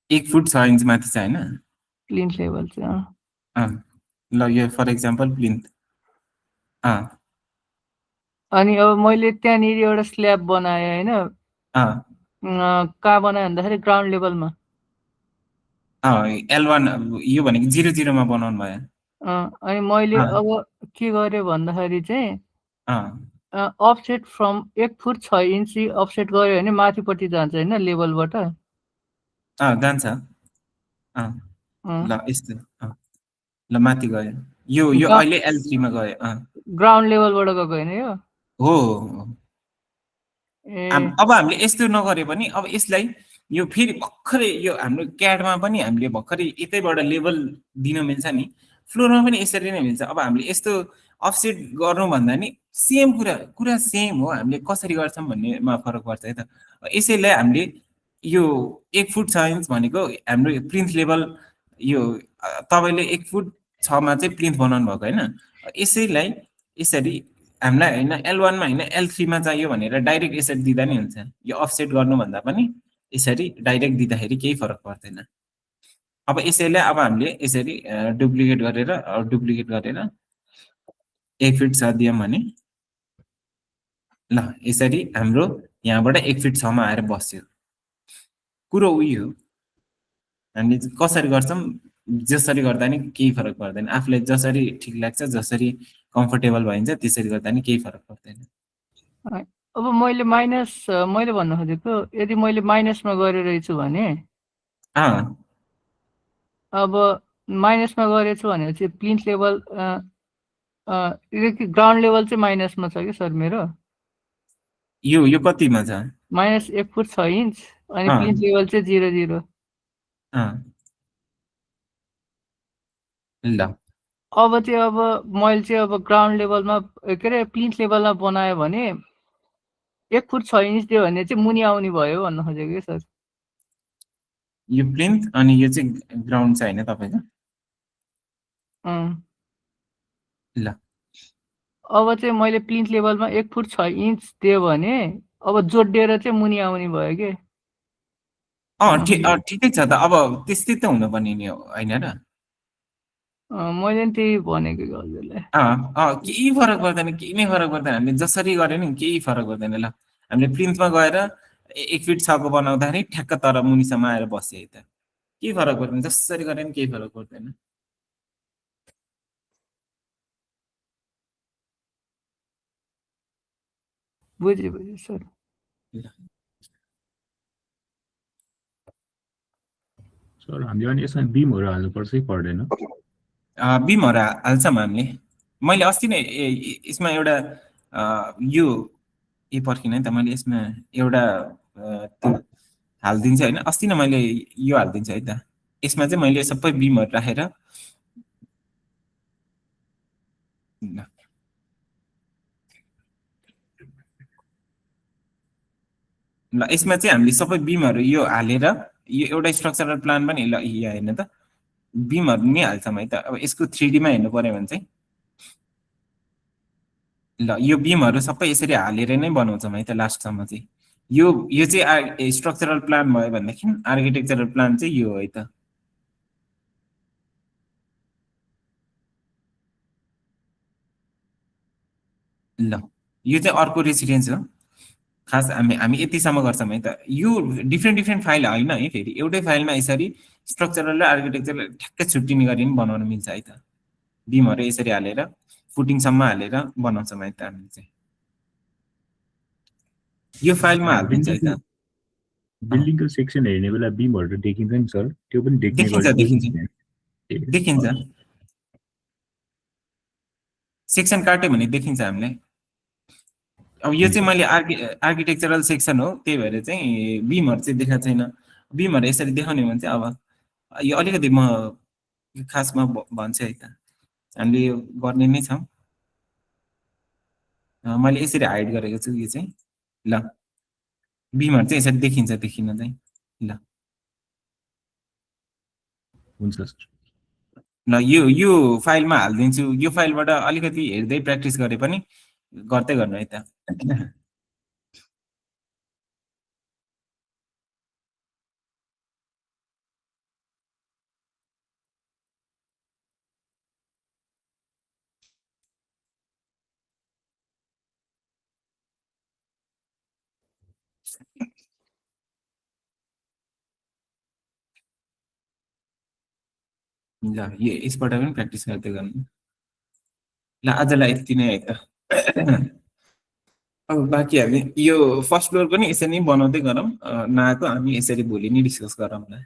1 फुट 6 इन्च माथि छ हैन प्लिन्थ लेभल चाहिँ ल यो फर एक्जाम्पल प्लिन्थ अनि अब मैले त्यहाँनिर एउटा स्ल्याब बनाएँ हैन कहाँ बनाएँ भन्दाखेरि ग्राउन्ड लेभलमा L1 यो भनेको 0 मा बनाउनु भयो अनि मैले अब के गरेँ भन्दाखेरि चाहिँ offset from 1 foot 6 inch offset गर्यो भने माथिपट्टि जान्छ हैन लेभलबाट जान्छ ल यस्तो ल माथि गयो यो अहिले L3 मा गयो ग्राउन्ड लेभलबाट गएको होइन यो हो ए अब हामीले यस्तो नगरे पनि अब यसलाई यो फेरि भर्खरै यो हाम्रो क्याडमा पनि हामीले भर्खरै यतैबाट लेभल दिन मिल्छ नि फ्लोरमा पनि यसरी नै मिल्छ अब हामीले यस्तो अफसेट गर्नु भन्दा नि सेम कुरा सेम हो हामीले कसरी गर्छौँ भन्नेमा फरक पर्छ है त यसैलाई हामीले यो 1 फुट 6 इन्च भनेको हाम्रो प्लिन्थ लेभल यो तपाईले 1 फुट 6 मा चाहिँ प्लिन्थ बनाउनु भएको हैन यसैलाई यसरी हामीलाई हैन L1 मा हैन L3 मा चाहियो भनेर डाइरेक्ट यसरी दिदा नि हुन्छ यो अफसेट गर्नु भन्दा पनि यसरी डाइरेक्ट दिदाखेरि केही फरक पर्दैन अब यसैले अब हामीले यसरी डुप्लिकेट गरेर 1 फिट 6 दियौं भने ल यसरी हाम्रो यहाँबाट 1 फिट 6 मा आएर बस्यो कुरो उही हो हामीले कसरी गर्छौं जसरी गर्दा नि केही फरक पर्दैन आफुलाई जसरी ठीक लाग्छ जसरी कम्फर्टेबल भइन्छ त्यसरी गर्दा नि केही फरक पर्दैन अब मैले मैले भन्नु खोजेको यदि मैले माइनसमा गरिरहेछु भने अब माइनसमा गरेछु भनेपछि प्लिन्थ लेभल ग्राउन्ड लेभल चाहिँ माइनसमा छ कि सर मेरो यो कतिमा छ माइनस 1 फुट 6 इन्च अनि प्लिन्थ लेभल चाहिँ 0 ल अब चाहिँ अब मैले चाहिँ अब ग्राउन्ड लेभलमा के अरे प्लिन्थ लेभलमा बनायो भने 1 फुट 6 इन्च दियो भने चाहिँ मुनि आउने भयो भन्न खोजेको कि सर यो प्लिन्थ अनि यो चाहिँ ग्राउन्ड छ हैन तपाईको ल अब चाहिँ मैले प्लिन्थ लेभलमा 1 फुट 6 इन्च दियो भने अब जोडिएर चाहिँ मुनि आउने भयो के ठिकै छ त अब त्यस्तै त हुनुपर्ने नि हैन र मैले नि त्यही भनेको हजुरलाई केही फरक पर्दैन केही नै फरक पर्दैन हामीले जसरी गरे नि केही फरक पर्दैन ल हामीले प्लिन्थमा गएर 1 फिट 6 को बनाउँदाखेरि ठ्याक्क तर मुनिसम्म आएर बस्यो है त केही फरक पर्दैन जसरी गरे नि केही फरक पर्दैन बुझे सर सर हामीले अनि यसमा बिमहरु हाल्नुपर्छ कि पर्दैन बिमहरु हाल्छौँ हामीले मैले अस्ति नै यसमा एउटा यो पर्खिन है त मैले यसमा एउटा त्यो हाल्दिन्छ हैन अस्ति नै मैले यो हाल्दिन्छ है त यसमा चाहिँ मैले सबै बिमहरु राखेर ल यसमा चाहिँ हामीले सबै बिमहरु यो हालेर यो एउटा स्ट्रक्चरल प्लान पनि ल यहाँ हेर्नु त बिमहरु नि हाल्छौँ है त अब यसको 3D मा हेर्नु पर्यो भने चाहिँ ल यो बिमहरु सबै यसरी हालेर नै बनाउँछौँ है त लास्टसम्म चाहिँ यो चाहिँ स्ट्रक्चरल प्लान भयो भनेदेखि आर्किटेक्चरल प्लान चाहिँ यो हो है त ल यो चाहिँ अर्को रेसिडेन्स हो खास हामी यतिसम्म गर्छौँ है त यो डिफ्रेन्ट फाइल हैन है फेरि एउटै फाइलमा यसरी स्ट्रक्चरल र आर्किटेक्चरल ठ्याक्कै छुट्टिने गरी पनि बनाउन मिल्छ है त बिमहरु यसरी हालेर फुटिङसम्म हालेर बनाउँछौँ है त हामी चाहिँ यो फाइलमा हाल्दिन्छ है त बिल्डिङको सेक्सन हेर्ने बेला बिमहरु देखिन्छ नि सर त्यो पनि देखिन्छ सेक्सन काट्यो भने देखिन्छ हामीले अब यो चाहिँ मैले आर्किटेक्चरल सेक्सन हो त्यही भएर चाहिँ बिमहरु चाहिँ देखाएको छैन बिमहरु यसरी देखाउने भने चाहिँ अब यो अलिकति म खासमा भन्छु है त हामीले यो गर्ने नै छौं मैले यसरी हाइड गरेको छु यो चाहिँ ल बिमहरु चाहिँ यसरी देखिन्छ देखिन चाहिँ ल हुन्छ सर ल यो फाइलमा हाल्दिन्छु यो फाइलबाट अलिकति हेर्दै प्र्याक्टिस गरे पनि गर्दै गर्नु है त ल यो यसबाट पनि प्र्याक्टिस गर्दै गर्नु ल आजलाई यति नै है त अब बाँकी हामी यो फर्स्ट फ्लोर पनि यसरी नै बनाउँदै गरौँ, नआएको हामी यसरी भोलि नै डिस्कस गरौँला।